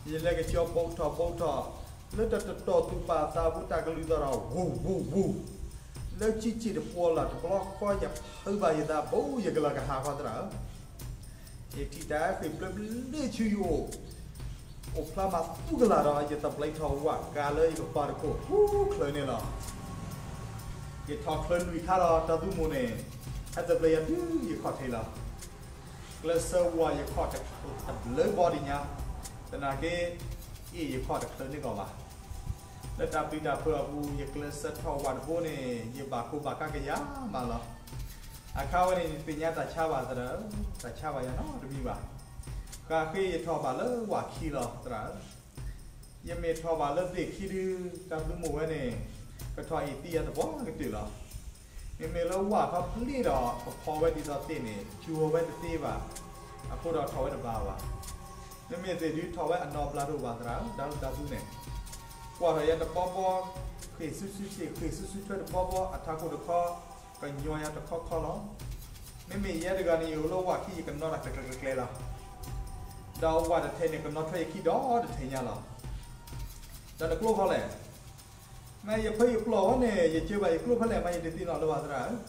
ယလဲၤကစီၤဘူးထီၣ်ဘူးထီၣ် လၢတၢ်တတီၢ်သူၣ်ပာ်သးဘူးတၢ်ကလုၢ်သီၣ်ဒီး ဝူၤဝူၤဝူၤ, လၢကံၣ်ကံၣ်တပူၤလၢ်တဘျီဃီ ယဖုးဘၣ်ယသး ဘိယကလၤကဟးဃီသရၣ်ဧၢ. ယထံၣ်တၢ်ဃ့ၢ်ဘျၢဘျၢဆူယအိၣ်, အိၣ်ဖျါမးသူကလၤဒီး ယသးဘျဲထီၣ်ဝးကါလၢယကပၤတခိၣ်ပူၤချၢန့ၣ်လီၤ. ယထီၣ်ချၢလွံၢ်ခါဒီး တၢ်သူမိၢ်န့ၣ် ဟဲသဘျ့ယၤတုၤယခီၣ်ထံးလီၤ. ကျဲးစၢးဝးယခီၣ်တဘျုးဘီဒံးညါ, သနာ်က့ အ့ၣ်ယခီၣ်တချၢန့ၢ်ကီးဘၣ်. လၢတၢ်ပျံၤတၢ်ဖုးအပူၤ ယကျဲးစၢးထီၣ်ဝးတဘိန့ၣ် ယဘၣ်ကိၢ်ဘၣ်ကါကယၤမးလီၤ. အခါဝဲန့ၣ် ယသ့ၣ်ညါတၢ်ဆါဘၣ်သရၣ်ဧၢ, တၢ်ဆါဘၣ်ယၤနီတမံၤဘၣ်. ဃၣ်ဃ့ယထီၣ်ဘၣ်လၢဝးခံလီၤသရၣ်ဧၢ. ယမ့ၢ်ထီၣ်ဘၣ်လၢဘ့ၣ်ခံဒု တၢ်သူမိၢ်ဝဲန့ၣ် ကထီၣ်အ့ၣ်သံယၤသပှၢ်ကတၢၢ်လီၤ. မ့မ့ၢ်လၢဝးခီပျ့ၤဒီး ကဖီဝဲဒ်သိးသ့ၣ်န့ၣ် စူၤဝဲတသ့ဘၣ်. အဃိဒီးထီၣ်ဝဲတဘၣ်ဘၣ်. မ့မ့ၢ်သ့ၣ်ဒု ထီၣ်ဝဲအနီၢ်ဘျါတအိၣ်ဘၣ်သရၣ်ဧၢ, တၢ်သူန့ၣ် ကွၢ်ထီၣ်ယၤတဘီဘီ, ဃ့ၢ်ဆူၣ်ဆူၣ်ဆ့ၣ် ဃ့ၢ်ဆူၣ်ဆူၣ်ထွဲတဘီဘီ, အထးခိၣ်တခီ ကညီယၤတခီခီလီၤ. မ့မ့ၢ်ယဲတဂၤန့ၣ် ယအိၣ်လၢဝးခံ ယကနီတၢ်ကျဲကျဲကျဲလီၤ. ဒီးဝးတထံးန့ၣ် ကနီထွဲယခံဒီတထံးညါလီၤ. ဒီးနကျိဖဲလဲၣ်. မ့ၢ်ယဖၢယပျီၢ်ဝဲန့ၣ် ယစၢၤဘၣ်ယကျိဖဲလဲၣ် မ့ၢ်ယတသ့ၣ်နီၣ်လၢၤဘၣ်သရၣ်ဧၢ.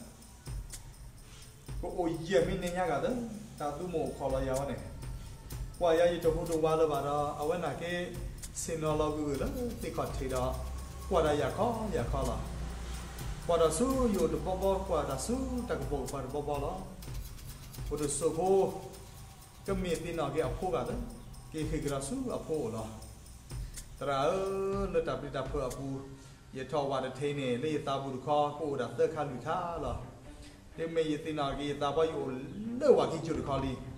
ကအိၣ်ယဲၢ်မံးနံးညါဂၤသၢ, တၢ်သူမိၢ်အိၣ်ခိးလီၤယၤဝဲန့ၣ်, ကွၢ်ယၤယတဟူးတဝးလၢၤဘၣ်ဒီး အဝဲနာ်က့ ဆ့ၣ်နီၤလီၤဂုာ်ဂုာ်လၢသ့ၣ်ခီၣ်ထံးဒီး ကွၢ်တၢ်ယၤခီယၤခီလီၤ. ကွၢ်တၢ်ဆူယအိၣ်တဘီဘီ, ကွၢ်တၢ်ဆူတၢ်ကပိာ်ကပၤတဘီဘီလီၤ. အိၣ်တဆိးဖိ ကမ့ၢ်သ့ၣ်နီၣ်က့ၤအဖိဂၤသၢ, က့ၤဃ့ၢ်ကဒီးဆူအဖိအိၣ်လီၤ. သရၣ်ဧၢ, လၢတၢ်ပျံၤတၢ်ဖုးအပူၤ, ယထီၣ်ဝးတထံးန့ၣ် လၢယသးပူၤတခီ ကအိၣ်ဒၣ်သၢခါလွံၢ်ခါလီၤ. တုၤမ့ၢ်ယသ့ၣ်နီၣ်က့ၤယသးပှၢ် ယအိၣ်လၢဝးခံကၠိတခီလံ.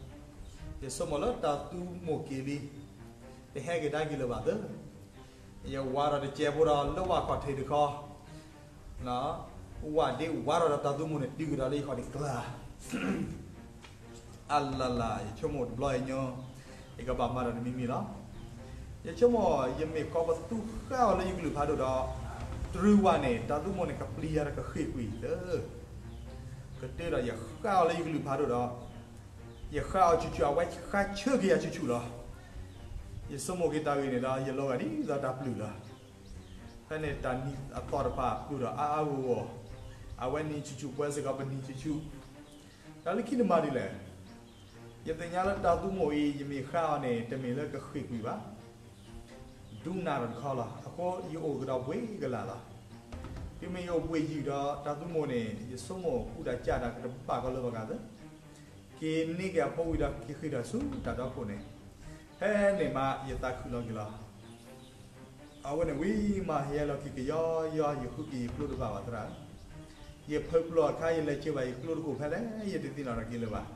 ယဆိကမိၣ်လၢတၢ်သူမိၢ်က့ၤလံ, တဟဲက့ၤဒါက့ၤလၢၤဘၣ်သၢ. ယဝးဒီးတစဲးဖိဒီး လၢဝးခီၣ်ထံးတခီ, ဝးဒ့ဝးထီၣ်ဒီးတၢ်သူမိၢ်န့ၣ် တုၤကဒီးလၢယခီၣ်ထံးကျါ အလၢ်လၢ် ယဆိကမိၣ်တဘျီအံၤညီ, ယကဘၣ်မၤတၢ်တမံၤမံၤလီၤ. ယဆိကမိၣ် ယမ့ၢ်ကိးပသူဃၣ်အီၤလၢယကလုၢ်ဖးဒိၣ်ဒီး, တြူဝးန့ၣ် တၢ်သူမိၢ်န့ၣ် ကပျံၤယၤဒီးကဃ့ၢ်ကွံာ်သၢ. ကတၢၢ်ဒီးယဃၣ်အီၤလၢယကလုၢ်ဖးဒိၣ်ဒီး, ယဃၣ်အီၤဆူၣ်ဆူၣ် အဝဲဃၣ်ဆၢက့ၤယၤဆူၣ်ဆူၣ်လီၤ. ယဆိကမိၣ်က့ၤတၢ်ဂ့ၢ်န့ၣ်ဒီး ယလီၤဂာ်ဒ်သိးတၢ်ပျုၢ်လီၤ. ဖဲန့ၣ်တၢ်နံၤအသီၣ်တဖၣ်ပျုၢ်ဒီးအါအါဂီၢ်ဂီၢ်, အဝဲနံၤဆူၣ်ဆူၣ် ပှၤစ့ၢ်ကီးပနံၤဆူၣ်ဆူၣ်, တၢ်လၢခံနမၤဒ်လဲၣ်. ယသ့ၣ်ညါလၢတၢ်သူမိၢ်အံၤ ယမ့ၢ်ဃၣ်အီၤန့ၣ် တမ့ၢ်လၢကဃ့ၢ်ကွံာ်ဘၣ်. ဒူနၢ်တခီလီၤ. အဃိယအိၣ်ကဒီးဘှ့ကလာ်လီၤ. တုၤမ့ၢ်ယအိၣ်ဘှ့ယုာ်ဒီး တၢ်သူမိၢ်န့ၣ် ယဆိကမိၣ်ကူတၢ်ကးတၢ်ကတဘၣ်ကီးလၢၤဘၣ်ဂၤသၢ. က့ၤန့ၢ်က့ၤအဖိဝံၤဒီး က့ၤဃ့ၢ်ဒီးဆူတၢ်ဒီခိၣ်န့ၣ်, ဖဲန့ၣ်မး ယသးခုၣ်လီၤက့ၤလီၤ. အဝဲန့ၣ်ဝံၤမး ဟဲလီၤက့ၤကယီယီ ယဃုက့ၤယကျိတဘၣ်ဘၣ်သရၣ်. ယဖၢပျီအခါ ယလဲၤစၢၤဘၣ်ယကျိတခိၣ်ဖဲလဲၣ် ယတသ့ၣ်နီၣ်ထီၣ်က့ၤလၢၤဘၣ်.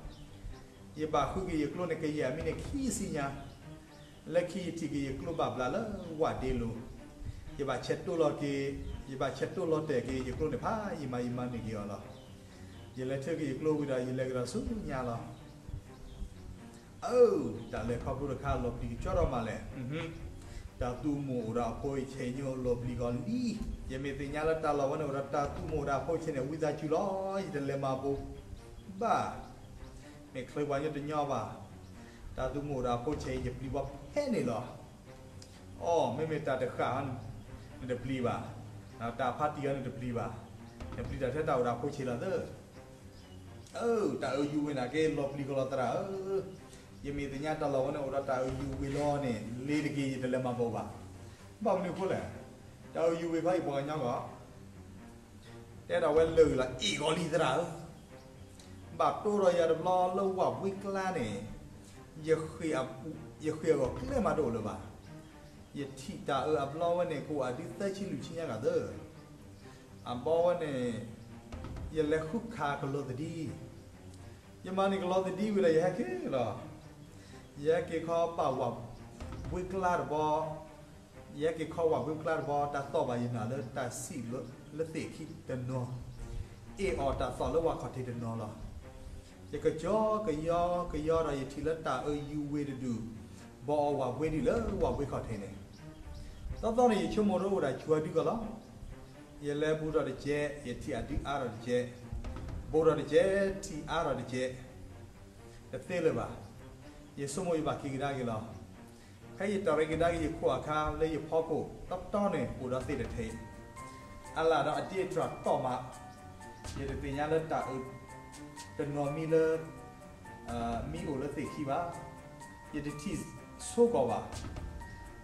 ယဘၣ်ဃုက့ၤယကျိန့ၣ် ကယဲၢ်မံးနံးခံဆံညါ, လၢခံယထံၣ်က့ၤယကျိဘၣ်ဘျးလၢဝးဒ့လိၤ. ယဘၣ်ဆဲးတိၢ်လီၤက့ၤ, ယဘၣ်ဆဲးတိၢ်လီၤတဲာ်က့ၤ ယကျိန့ၣ်ဖးယံာ်မး ယမၤန့ၢ်က့ၤအီၤလီၤ. ယလဲၤထၢက့ၤယကျိဝံၤဒီး ယလဲၤကဒီးဆူညါလီၤ. အၢ, တၢ်လဲၤခီဖျိတခါ လီၤပျံၤကကၠီထီၣ်မးလဲၣ်. တၢ်သူၣ်မူအိၣ်ဒီးအဖိအဆဲးညိလီၤပျံၤဂီၤလံ. ယမ့ၢ်သ့ၣ်ညါလၢတၢ်လီၢ်ဝဲန့ၣ်အိၣ်ဒီးတၢ်သူၣ်မူအိၣ်ဒီးအဖိအဆဲးန့ၣ် ဝံသးစူၤလီၤ, ယတလဲၤမၤဘၣ်ဘၣ်. မ့ၢ်ချ့ပှၤညီတညီဘၣ်. တၢ်သူၣ်မူအိၣ်ဒီးအဖိအဆဲး ယပျံၤဘၣ်ဖဲန့ၣ်လီၤ. အိ, မ့မ့ၢ်တၢ်တဃၣ်အီၤ နတပျံၤဘၣ်, တၢ်ဖးတံၢ်အီၤ နတပျံၤဘၣ်, နပျံၤတၢ်ထဲတၢ်အိၣ်ဒီးအဖိအဆဲးလီၤသၢ. အၢ, တၢ်အၢယူဝ့ၤနာ်က့ လီၤပျံၤကလီၤသရၣ်ဧၢ, ယမ့ၢ်သ့ၣ်ညါတၢ်လီၢ်ဝဲန့ၣ်အိၣ်ဒီးတၢ်အၢယူဝ့ၤလီၤန့ၣ် လ့ၤတက့ၤ ယတလဲၤမၤဘၣ်ဘၣ်. ဘၣ်မနုၤအဃိလဲၣ်, တၢ်အၢယူဝ့ၤခီ ယပှၤကညီဂီၢ် တဲဒီးဝဲလၢာ်လီၤ, အ့ၣ်ဂီၤလံသရၣ်ဧၢ, ဘၣ်တိၢ်ဒီးယၤတဘျီလၢဝၣ်ဘှ့ကျါန့ၣ်, ယဃ့ၢ်အဂီၢ်ကျဲမးတအိၣ်လၢၤဘၣ်. ယထံၣ်တၢ်အၢအဘျီဝဲန့ၣ် ကအိၣ်အဒုသၢဆံလွံၢ်ဆံညါဂၤသၢ. အဘီဝဲန့ၣ် ယလဲၤဃုခးကလီသဒံ, ယမၤန့ၢ်ကလီသဒံဝံၤဒီး ယဟဲက့ၤလီၤ. ယဟဲက့ၤခီဘၣ်ဝၣ်ဘှ့ကျါတဘီ, ယဟဲက့ၤခီဝၣ်ဘှ့ကျါတဘီ, တၢ်သီၣ်ဘၣ်ယနၢ်လၢတၢ်စံၣ်လၢသ့ၣ်ခံတနီၤ, အ့ၣ်အီၤတၢ်သီၣ်လၢဝၣ်ခီၣ်ထံးတနီၤလီၤ. ယကကီကယီကယီဒီး ယထံၣ်လၢတၢ်အၢယူဝ့ၤတဒူၣ် ဘီအီၤဝၣ်ဘှ့ဒ်လၢဝၣ်ဘှ့ခီၣ်ထံးန့ၣ်, သီသီန့ၣ် ယဆိကမိၣ်တအိၣ်ဒၣ်ဆူၣ်အဒုကီၢ်လီၤ. ယလဲၤဘူးထီၣ်တကဲး, ယထံၣ်အဒုအါထီၣ်တကဲး, ဘူးထီၣ်တကဲး, ထံၣ်အါထီၣ်တကဲး, တသ့လၢၤဘၣ်. ယဆိကမိၣ်ယဘၣ်က့ၤကဒါက့ၤလီၤ. ဖဲယတၢ်ရ့ကဒါက့ၤယခိၣ်အခါ လၢယဖီခိၣ်တီတီန့ၣ် အိၣ်ဒီးသ့ၣ်တထံး, အလၣ်ဒီးအဒ့တြၢ်တီၢ်မး, ယတသ့ၣ်ညါလၢတၢ်အၢ တနီၤမံလၢ မံအိၣ်လၢသ့ၣ်ခံဘၣ်. ယတထံၣ်ဆိကီၢ်ဘၣ်.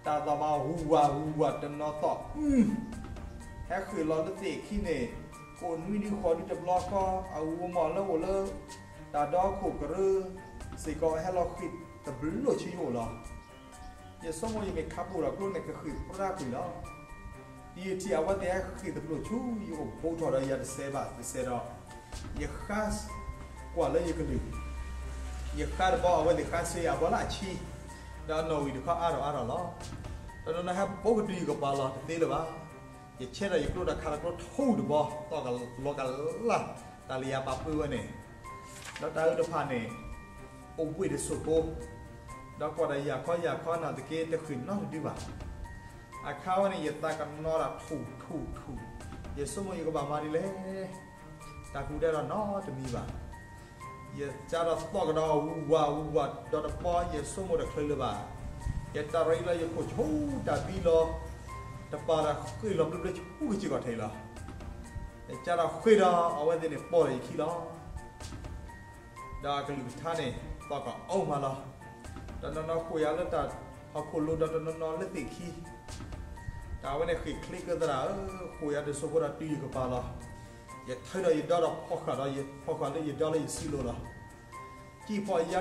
တၢ်သီၣ်မးဂူၤဝၢ်ဂူၤဝၢ်တနီၤသီၣ်အု, ဟဲဃ့ၢ်လီၤလၢသ့ၣ်ခံန့ၣ်, အိၣ်နွံဒုဃိးဒုတဘျီဃီ, အဂီၢ်မီၢ်လၢအိၣ်လၢ တၢ်ဒီခိၣ်ကရၢစ့ၢ်ကီး ဟဲလီၤဃ့ၢ်တဘျီဆံယိၣ်လီၤ. ယဆိကမိၣ်ယမ့ၢ်ခးပိၢ်ဒီးကျိန့ၣ် ကဃ့ၢ်ပြၢ်ကွံာ်လီၤ. ယထံၣ်အဝဲသ့ၣ်ဟဲဃ့ၢ်တဘျီဆူယအိၣ် ဘူးထီၣ်ဒီးယၤတစဲးဘၣ်တစဲးဒီး, ယဃါကွၢ်လၢယကလုၢ်, ယဃါတဘီ အဝဲသ့ၣ်ဃါစ့အဘီလၢအဆံ, ဒီးအနီၣ်ဝံၣ်တခီအါထီၣ်အါထီၣ်လီၤ. တနီၤနီၤဟဲဘူးကတုၤယကပၤလီၤ တသ့လၢၤဘၣ်. ယဆဲးထီၣ်ယကျိဒီးခးလီၤကျိထူတဘီ, သီၣ်ကလီကလါ, တၢ်လၢယၤပာ်ပၢဝဲန့ၣ်, ဒီးတၢ်အၢတဖၣ်န့ၣ် အိၣ်ဘှ့ၣ်တစိၢ်ဖိ, ဒီးကွၢ်ဒီးယၤခီယၤခီနာ်သက့ တဃ့ၢ်နီတဒုဘၣ်. အခါဝဲန့ၣ် ယသးကနီၤတၢ်ထူၣ်ထူၣ်ထူၣ်, ယဆိကမိၣ်ယကဘၣ်မၤဒ်လဲၣ်, တၢ်ကူၣ်တဲဒီးနီတမံၤဘၣ်. ယစးထီၣ်သီၣ်ကဒီးဂူၤဝၢ်ဂူၤဝၢ်ဒီးတဘီ ယဆိကမိၣ်တချုးလၢၤဘၣ်. ယတၢ်ရ့လီၤယခိၣ်ဆူတၢ်ဘံလီၤ, တပၤဒီးဃ့ၢ်လီၤဘျၢဘျၢဆူကစ့ၢ်ကီးထံးလီၤ. ယစးထီၣ်ဃ့ၢ်ဒီး အဝဲသ့ၣ်န့ၣ်ပိာ်ဒီးယခံလီၤ. ဒီးအကလုၢ်ကထါန့ၣ် သီၣ်ကအီမးလီၤ. တနီၤနီၤဃိၣ်ယၤလၢတၢ်ဟီၣ်ခိၣ်လိၤဒီးတနီၤနီၤလၢသ့ၣ်ခံ, တၢ်ဝဲန့ၣ်ဃ့ၢ်ချ့ကၢသရၣ်ဧၢ, ဃိၣ်ယၤတစိၢ်ဖိဒီးတုၤယကပၤလီၤ. ယထုးဒီးယဒီဒီးဖီၣ်ဃာ်ဒီးယဖီၣ်ဃာ်လၢယဒီလၢယစုလိၤလီၤ. ကံၢ်ဖီၣ်ယၤတုၤတုၤတုၤတုၤတုၤ, ဒီးယ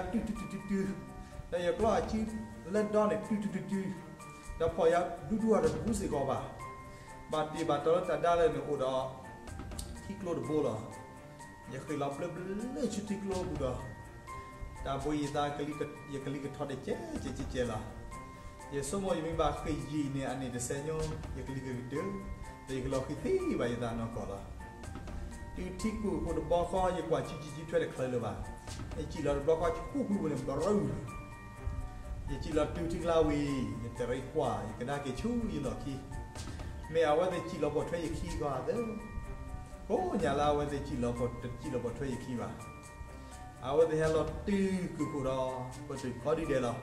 ကျီအစုလၢဒီန့ၣ်တုၤတုၤတုၤတုၤ, ဒီးဖီၣ်ယၤဒူဒူအတဘူးစ့ၢ်ကီးဘၣ်. ဘၣ်တ့ၢ်ဘၣ်တီၤလၢတၢ်ဒါလၢန့ၣ်အိၣ်ဒီး ထံကျိတဘိလီၤ. ယဃ့ၢ်လီၤဘျၢဘျၢဆူထံကျိပူၤဒီး တၢ်ဘှံးယသး ယကလံၤကထီၣ်တကဲးကဲးကဲးကဲးလီၤ. ယဆိကမိၣ်ယမ့ၢ်ဘၣ်ဃ့ၢ်ယံာ်န့ၣ် အန့ၣ်တစဲးညီ ယကလံၤကကတၢၢ်, ဒီးယကလီၤဃံၤသံဘၣ်ယသးနီၢ်ကီၢ်လီၤ. တုၤထံကူၣ်ဃိၣ်တဘီဃီ ယကွၢ်စုစုစုထွဲတချုးလၢၤဘၣ်. ယစံၣ်လီၤတဘျီဃီဆူပူၤပူၤန့ၣ် ဘရူၤ ယစံၣ်လီၤတုၤထံကျါဝံၤ ယတရံးကွၢ် ယကဒါက့ၤဆူယလီၢ်ခံ, မ့ၢ်အဝဲသ့ၣ်စံၣ်လီၤပိာ်ထွဲယခံဂီၢ်သၢ. ကိးညါလၢအဝဲသ့ၣ်စံၣ်လီၤပိာ်ထွဲယခံဘၣ်. အဝဲသ့ၣ်ဟဲလီၤတုၤကုၢ်ခိၣ်ဒီး ပတုာ်ခီဒုဒဲးလီၤ.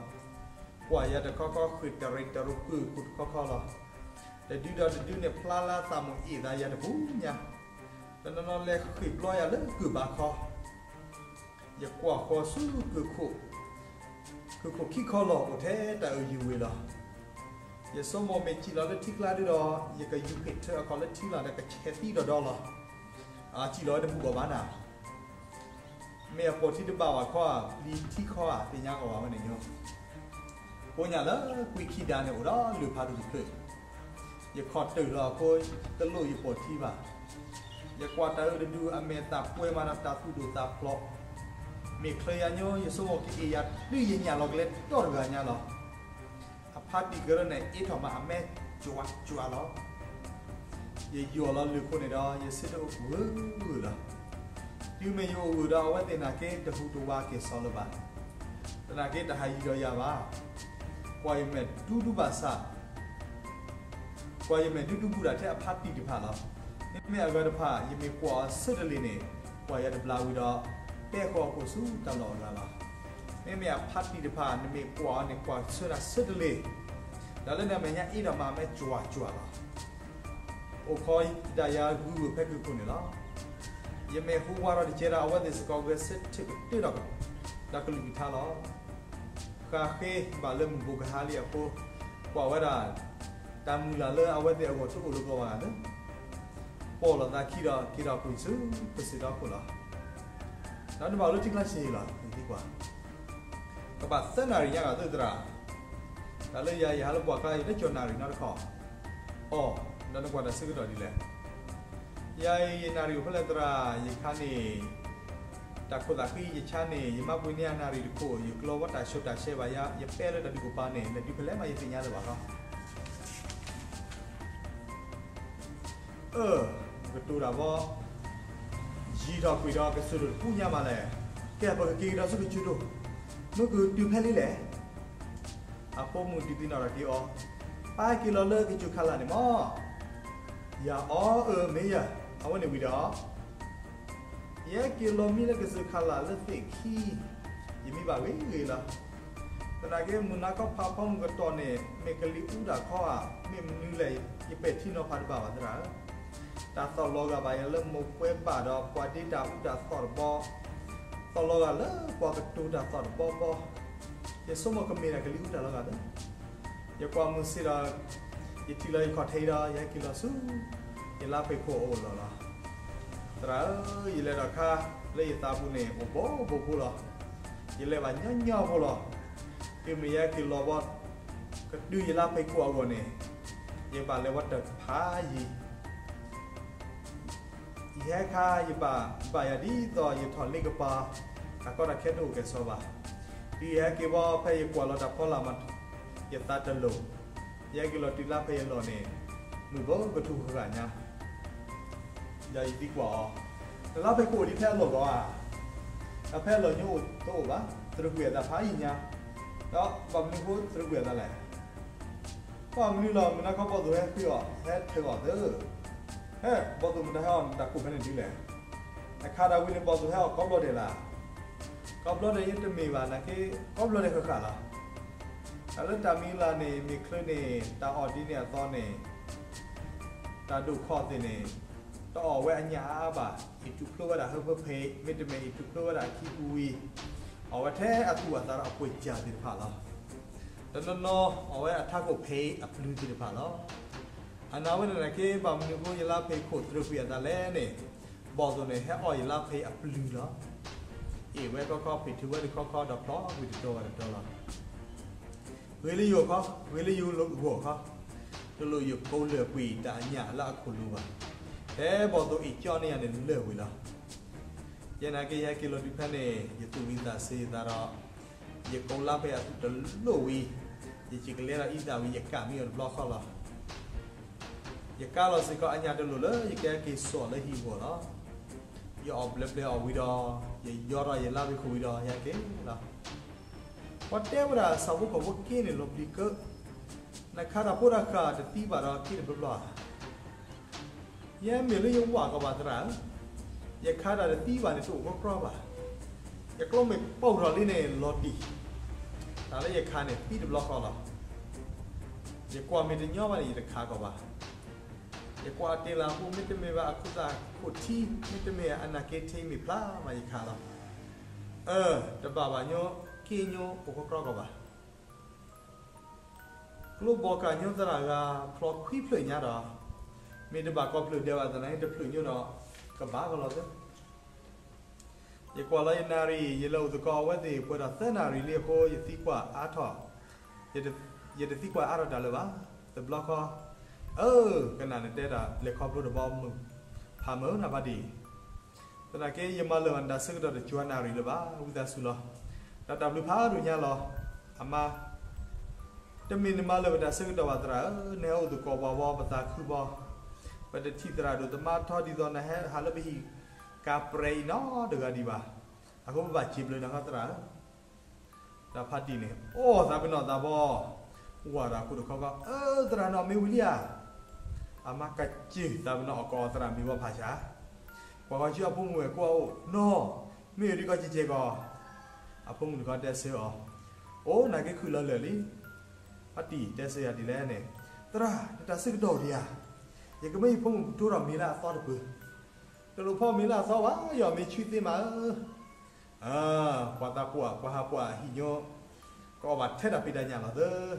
ကွၢ်ယၤတခီခီ ဃ့ၢ်တရံးတရူးကုၢ်ခိၣ်တခီခီလီၤ. တဒုဒီးတဒုန့ၣ် ဖျါလၢသးမိၣ်အ့ၣ်သးယၤတပူၤညါ, တနီၤနီၤလဲၤဃ့ၢ်ဘျီယၤလၢကုၢ်ဘါခီ. ယကွၢ်ဃီၤဆူကုၢ်ခိၣ်, ကုၢ်ခိၣ်ခံခီလီၤအိၣ်ထဲတၢ်အၢယူၤဝ့ၤလီၤ. ယဆိကမိၣ်မ့ၢ်စံၣ်လီၤလၢထံကျါဒုဒီး ယကယူၤဖ့ၣ်ထၢအခီၣ်လၢထံလီၤဒီးကဆဲးသံဒီးဒီလီၤ. အစံၣ်လီၤဝဲတဘူးကီးဘၣ်နၤ မ့ၢ်အပိာ်ထံတဘၣ်ဘၣ်ခီဧါ, ပျံၤထံခီဧါ, သ့ၣ်ညါကီးဘၣ်ဝဲန့ၣ်ညိ. ကိးညါလၢကွံခံဒါန့ၣ် အိၣ်ဒီးလုၢ်ဖးဒိၣ်တဖျၢၣ်, ယခီၣ်တုာ်လီၤအဃိ တလိၣ်ယပိာ်ထံဘၣ်. ယကွၢ်တၢ်အၢတဒု အမဲာ်သၣ်ပှဲၤမးဒီးတၢ်သူၣ်ဒိၣ်သးဖျိး, မ့ၢ်ချ့ယၤညိ ယဆိကမိၣ်ကအ့ၣ်ယၤ တုၤယညၣ်လီၤကလဲတီတဂၤညါလီၤ. အဖါတံၢ်ကရၢန့ၣ် အ့ထီၣ်မးအမဲာ်ကွၢ်ကွၢ်လီၤ. ယယီၢ်လီၤလုၢ်ခိၣ်န့ၣ်ဒီး ယဆၢထၢၣ်အိၣ်ဂၢၢ်လီၤ. တုၤမ့ၢ်ယအိၣ်ဂၢၢ်ဒီး အဝဲသ့ၣ်နာ်က့ တဟူးတဝးက့ၤစီၤလၢၤဘၣ်. သနာ်က့တဟးယံၤဒီးယၤဘၣ်. ကွၢ်ယမဲာ်ဒူဒူဘၣ်ဆၣ်, ကွၢ်ယမဲာ်ဒုးဒုးဘူးဒၣ်ထဲအဖါတံၢ်တဖၣ်လီၤ. မ့မ့ၢ်အဂၤတဖၣ် ယမ့ၢ်ကွၢ်အီၤဆၢတလ့ၢ်န့ၣ်, ကွၢ်ယၤတဘျါဝံၤဒီး, ပဲဃီၤအခိၣ်ဆူတၢ်လီၢ်အဂၤလီၤ. မ့မ့ၢ်အဖါတံၢ်တဖၣ် နမ့ၢ်ကွၢ်အီၤန့ၣ် ကွၢ်ဆၢနၤဆၢတလ့ၢ်, ဒီးလၢနမဲာ်ညါအ့ၣ်ဒီးမးမဲာ်ကွၢ်ကွၢ်လီၤ. အိၣ်ခိးဒၣ်ယၤဂုၤဂုၤဖဲက့ၤခိၣ်န့ၣ်လီၤ. ယမဲာ်ဟူဝါထီၣ်တကဲဒီး အဝဲသ့ၣ်စ့ၢ်ကီးဂဲၤဆၢထၢၣ်ကတၢၢ်ဒီး, ဒီးကလုၢ်ကထါလီၤ. ဃးဃ့ဘၣ်လၢမုၢ်ဘိးကဟါလံအဃိ, ကွၢ်ဝဲဒၣ်, တၢ်မုၢ်လၢ်လၢအဝဲသ့ၣ်အဂီၢ်တအိၣ်လၢၤကီးဘၣ်လၢ, ပိာ်လိာ်သးခံဒီးက့ၤထီၣ်ကွံာ်ဆူ, ပစံးထီၣ်ခိၣ်လီၤ. ဒီးနဘၣ်အိၣ်လၢထံကျါဆံးလီၤ နသံကွၢ် ကဘၣ်သၢနၣ်ရံၣ်ညါဂၤသၢသရၣ်, တၢ်လၢယၤယဟးလၢပှၤကျါ ယတကၠီၣ်နၣ်ရံၣ်နီတခီၣ်, အီ, ဒီးနကွၢ်တၢ်ဆၢကတီၢ်ဒ်လဲၣ်. ယၤအံၤယနၣ်ရံၣ်အိၣ်ဖဲလဲၣ်သရၣ်, ယခါန့ၣ်, တၢ်ခိၣ်သးဃံယဆါန့ၣ် ယမၤပှ့ၤန့ၢ်ယနၣ်ရံၣ်တခိၣ် ယကျီဝဲတၢ်ဆှိးတၢ်ဆှဲဘၣ်ယၤ ယပဲလၢတၢ်ဒုးကပၤန့ၣ် လဲၤဒုးဖဲလဲၣ်မးယသ့ၣ်ညါလၢၤဘၣ်လီၤ. အၢ, ကတိၤတၢ်ဘီ, ယံာ်ထီၣ်ကွံာ်ဒီးကစၢၢ်ဒိၣ်တပူၤညါမးလဲၣ်, ကဲပကက့ၤကဒီးဆူကစၢၢ်ဒိၣ်, မ့ၢ်ကတုၤဖဲလံလဲၣ်. အဖိမုၣ်ဒုးသ့ၣ်နီၣ်ထီၣ်က့ၤအီၤ, ပၢ်က့ၤလီၤလၢကစၢၢ်ခးလၢ်န့ၣ်မး. ယၤအီၤအၢမ့ၢ်ယၤ, အဝဲန့ၣ်ဝံၤဒီး ယဟဲက့ၤလီၤမံလၢကစၢၢ်ခးလၢ်လၢသ့ၣ်ခံ, ယမံဘၣ်ဂ့ၤဂ့ၤလီၤ. သနာ်က့မုၢ်နၤခီဖးဖီမုၢ်ကတီၢ်န့ၣ် မ့ၢ်ကလံၤအူတၢ်ခီဧါ, မ့ၢ်မနုၤလဲၣ်, ယပဲာ်ထံနီၤဖးတဘၣ်ဘၣ်သရၣ်ဧၢ. တၢ်သီၣ်လီၤဂာ်ဘၣ်ယၤလၢမိၢ်ပှဲၤဘၣ်ဒီးပှၤဒ့တၢ်အူတၢ်သီၣ်တဘီ, သီၣ်လီၤဂာ်လၢပှၤကတိၤတၢ်သီၣ်တဘီဘီ, ယဆိကမိၣ်ကမ့ၢ်ဒၣ်ကလံၤအူတၢ်လီၤဂာ်လၢ ယကွၢ်မုၢ်ဆ့ၣ်ဒီး, ယထံၣ်လီၤယခီၣ်ထံးဒီး ယဟဲက့ၤလီၤဆူ, ယလါဖံးခိၣ်အအိၣ်လီၤလီၤ. သရၣ်ဧၢ, ယလဲၤဒီးခါ, လၢယသးပူၤန့ၣ် အိၣ်ဘိဘိဖိလီၤ. ယလဲၤဘၣ်ညီညီဖိလီၤ. တုၤမ့ၢ်ယဟဲက့ၤလီၤဘီ, ကတုၤယလါဖံးခိၣ်အဂီၢ်န့ၣ်, ယဘၣ်လဲၤဝဲတဖးယံၤ ယဟဲခါယဘၣ်ဘၣ်ယၤဒ်သိးယထီၣ်လ့ကပၤ, တၢ်ကီတၢ်ခဲတအိၣ်ကဲၣ်ဆိးဘၣ်. တုၤယဟဲက့ၤဘီဖဲယကွၢ်လီၤတၢ်ဖီလာ်မး, ယသးတလိၣ်, ယဟဲက့ၤလီၤတုၤလါဖဲယလီၢ်န့ၣ်, မုၢ်ဘၢကထူၣ်ဃၣ်ဃၣ်ညါ, ဒီးယသံကွၢ်အီၤ, နလါဖံးခိၣ်အိၣ်ဒံးဖဲအလီၢ်လီၤဧါ. ဒီးဖဲအလီၢ်ညိအိၣ်တအိၣ်ဘၣ်, သရၣ်ကွံာ်အသးဖးယံၤညါ, ဒီးဘၣ်မနုၤဃိသရၣ်ကွံာ်အသးလဲၣ်. ဘၣ်မနုၤလီၤ, မုၢ်နၤခီဘီၣ်သိၣ်ဟဲဃ့အီၤ, ဟဲထၢၣ်အီၤသၢ, ဟဲ, ဘီၣ်သိၣ်မတၤဟဲအီၣ်တၢ်ခိၣ်ဖဲန့ၣ်ဒ်လဲၣ်. အခါတၢ်ဝံၤန့ၣ် ဘီၣ်သိၣ်ဟဲအီၣ်ကိးဘျီဒဲးလၢ်. ကိးဘျီဒဲးယတမ့ၢ်ဘၣ်နာ်က့, ကိးဘျီဒဲးဃၣ်ဃၣ်လီၤ. တၢ်လၢတၢ်မံၤလၢ်န့ၣ် မ့ၢ်ချုးန့ၣ် တၢ်အီၣ်ဒ်န့ၣ်အသိးန့ၣ်, တၢ်ဒိၣ်ခီၣ်သ့ၣ်န့ၣ်, တအီၣ်ဝဲအညၣ်အါအါဘၣ်, အံၤထူၣ်ဖျိဝဲဒၣ်ဟၢဖၢဖဲ, မ့တမ့ၢ်အံၤထူၣ်ဖျိဝဲဒၣ်အခံပူၤဝံၤ, အီၣ်ဝဲထဲအသူၣ်အသးဒီးအပှ့ၤကၢ်သ့ၣ်တဖၣ်လီၤ. တနီၤနီၤအီၣ်ဝဲအထးခိၣ်ဖဲအပျုၤသ့ၣ်တဖၣ်လီၤ. အနာ်ဝဲန့ၣ်နာ်က့ ဘၣ်မနုၤဃိယလါဖံးခိၣ်သရၣ်ကွံာ်အသးလဲၣ်န့ၣ်, ဘီၣ်သိၣ်န့ၣ်ဟဲအီၣ်ယလါဖံးအပျုၤလီၤ. အ့ၣ်ဝဲခီခီ ဖံးထုးဝဲဒၣ်ခီခီ ဒီးဖျီကွံာ်တတီၤဝဲတတီၤလီၤ. ဂ့ၤလၢယဂီၢ်ခီ, ဂ့ၤလၢယဂီၢ်ခီ, တလိၣ်ယကိးလၢာ်ကွံာ်တၢ်အညၣ်လၢအခိၣ်လိၤဘၣ်. ဖဲဘီၣ်သိၣ်အ့ၣ်ကၠီန့ၢ်ယၤန့ၣ်လၢာ်ဝံၤလီၤ. ယဲနာ်က့ယဟဲက့ၤလီၤတုၤဖဲန့ၣ် ယသူၣ်ဝံၤသးစ့ၤသးဒီး, ယကိးလါဖံးအသူၣ်တလိၣ်ဝံၤ, ယစံၣ်ကလဲဒီးအံသၣ်ဝံၤ ယကးမံအီၤတဘျီဃီလီၤ. ယကးလီၤစ့ၢ်ကီးအညၣ်တလိၣ်လၢယကဟဲက့ၤစိာ်လၢဟံၣ်အဂီၢ်လီၤ. ယအီၣ်ဘျဲးဘျဲးအီၣ်ဝံၤဒီး, ယယီထီၣ်ယလါဖံးခိၣ်ဝံၤဒီး ယဟဲက့ၤလီၤ. ပှၤတဲဝဲဒၣ်ဆၣ်ဖိကီၢ်ဖိက့န့ၣ်လီၤပျံၤကၢ, နခးတၢ်ဖိတၢ်ဃၢ်တသံဘၣ်ဒီးက့တဘျီဘျီဧါ. ယဲမ့ၢ်လၢယဝၣ်ကီးဘၣ်သရၣ်ဧၢ, ယခးတၢ်တသံဘၣ်န့ၣ် တအိၣ်ကြီကြီဘၣ်. ယကျီမ့ၢ်ပိၢ်ထီၣ်လံန့ၣ် လီၤတံၢ်, တၢ်လၢယခးန့ၣ် သံတဘျီဃီလီၤ. ယကွၢ်မ့ၢ်တညီဘၣ်န့ၣ် ယတခးကီးဘၣ်. ယကွၢ်အတ့ၢ်လၢအပူၤ မ့တမ့ၢ်ဘၣ်အခိၣ်သၣ်ခိၣ်ထံ, မ့တမ့ၢ်အနၢ်က့ထံမ့ၢ်ဖျါမးယခးလီၤ. အၢ, တဘၣ်ဘၣ်ညိ, က့ညိအိၣ်ကြီကြီကီးဘၣ်. ကျိဘီကၢ်ညိသရၣ်ဂၤ ဖျီခွံဖျၢၣ်ညါဒီး, မ့ၢ်တဘၣ်ကီၢ်ဖျၢၣ်ဒဲးဘၣ်သနာ်က့ တဖျၢၣ်ညိဒီး ကဘၣ်ကလီၤသၢ. ယကွၢ်လီၤယနၣ်ရံၣ် ယလဲၤအိၣ်သကိးအဝဲသ့ၣ်ပှဲၤဒီးသၢနၣ်ရံၣ်လံအဃိ ယသံကွၢ်အါထီၣ်, ယတသံကွၢ်အါထီၣ်တၢ်လၢၤဘၣ်. တဘျီဃီ, အၢ, ကနၣ်နတဲတၢ်လဲၤခီဖျိတဘီမုၢ်, ဖးမုၢ်နၤဘၣ်ဒံး သနာ်က့ ယမၤလၢာ်ဘၣ်နတၢ်ဆၢကတီၢ်တကၠီနၣ်ရံၣ်လၢၤဘၣ်, ဝံသးစူၤလီၤ. ဒီးတၢ်ဘျုးဖးဒိၣ်ညါလီၤ. အမါ, တမ့ၢ်နမၤလၢာ်ပတၢ်ဆၢကတီၢ်ဘၣ်သရၣ်ဧၢ, နဟဲအိၣ်သကိးပှၤဘီ ပသးခုဘီ, ပတထံၣ်သရၣ်ဒိၣ်သမါထီဒ်သိးနဟဲဟးလၢပဟံၣ်ကၤပြဲအံၤနီတဂၤဒံးဘၣ်. အဃိပဘၣ်စံးဘျုးနၤဃီသရၣ်ဧၢ. ဒီးဖါတံၢ်န့ၣ် အိၣ်သးပ့ၤနီၣ်သးဘီ, ဝၤဒီးခိၣ်တခီခီ, အၢ သရၣ်နီၢ်မ့ၢ်ဝံၤလံဧါ. အမါကစၢၢ်သးပ့ၤနီၣ်အီၣ်ကိးအီၤသရၣ်မံၤဝီဖးဆါ, ပှၤဂီၤဆူအဖိမုၣ်ဝဲၢ်ကိးအအိၣ်နီၢ်, မ့ၢ်အဒုးကီၢ်ကဲကဲကီး, အဖိမုၣ်တခီတဲဆၢအီၤ, အိၣ်နၤက့ၤခုၣ်လီၤလၢာ်လံ, ဖါတံၢ်တဲဆၢယၤဒ်လဲၣ်န့ၣ်, သရၣ် နတၢ်ဆၢကတီၢ်ဒံးဧါ, ယကမၢယဖိမုၣ်ကတိၤထီၣ်မ့ၤလၢအသီတပၢၤ, တလိၣ်ဖီမ့ၤလၢအသီဘၣ် ယီၢ်မ့ၤဆူသ့မးဧၢ ပှၤသးပှၢ် ပှၤဟးပှၢ်ဟံၣ်ညိ, ကအီၣ်ဘၣ်ထဲတၢ်ဖံးတၢ်ညၣ်လီၤသၢ,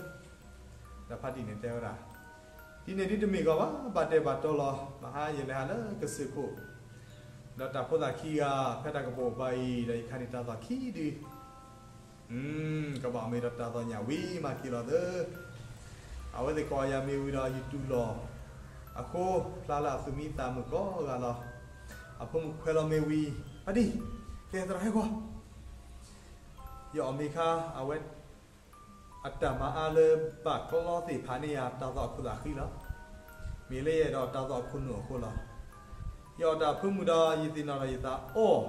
ဒီးဖါတံၢ်န့ၣ်တဲဝဲဒၣ်, ဒ်န့ၣ်ဒ်တမ့ၢ်ဂီၤဘၣ် ဘၣ်တဲဘၣ်တီလီၤ မဟါယလဲၤဟးလၢကစၢၢ်ခိၣ်, ဒီးတၢ်ဖိသၣ်ခံဂၤ ဖဲတၢ်ကပိာ်ပၤအံၤ ဒီးယခးန့ၢ်တၢ်သီၣ်ခံဒု ကဘၣ်မ့ၢ်ဒီးတၢ်သီၣ်ညၣ်ဝံၤမၤက့ၤလီၤသၢ, အဝဲသ့ၣ်ကိးယၤမ့ၢ်ဝံၤဒီးယတူၢ်လိာ်, အဃိ ဖျါလၢအသူၣ်မံသးမုာ်ကိးဂၤလီၤ, အဖိမုၣ်ခွဲးလီၤမ့ၢ်ဝံၤ, ဖါတံၢ်, ကဲသရၣ်ဟဲကွၢ် ယအီၣ်မ့ၤခါ အဝဲ အတၢ်မၤအါလၢဘၣ်ကျီသ့ၣ်ဖးန့ၢ်ယၤတၢ်သီၣ်အခိၣ်သးဃံလီၤ, မ့ၢ်လၢယအဲၣ်ဒိးတၢ်သီၣ်အခိၣ်နူာ်အဃိလီၤ, ယအီၣ်တၢ်ဖၢမုၢ်ဒီးယသ့ၣ်နီၣ်ဒီးယသးအီၣ်,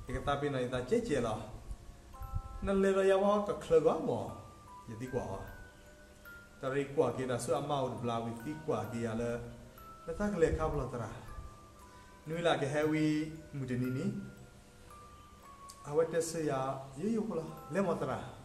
ယကသးပ့ၤနီၣ်ယသးကဲကဲလီၤ, နလဲၤဒီးယၤဝဲကချၢဂီၢ်မး, ယသံကွၢ်အီၤ, တၢ်ရံးကွၢ်က့ၤတၢ်ဆူအမါအိၣ်တဘျီဝံၤသံကွၢ်က့ၤယၤလၢ, နသးကလဲၤခါဖျီသရၣ်, နွံလၢကဟဲဝံၤမုၢ်တနံၤန့ၣ် အဝဲတဲဆၢယၤ, ယိယိဖိလီၤ လဲၤမးသရၣ်,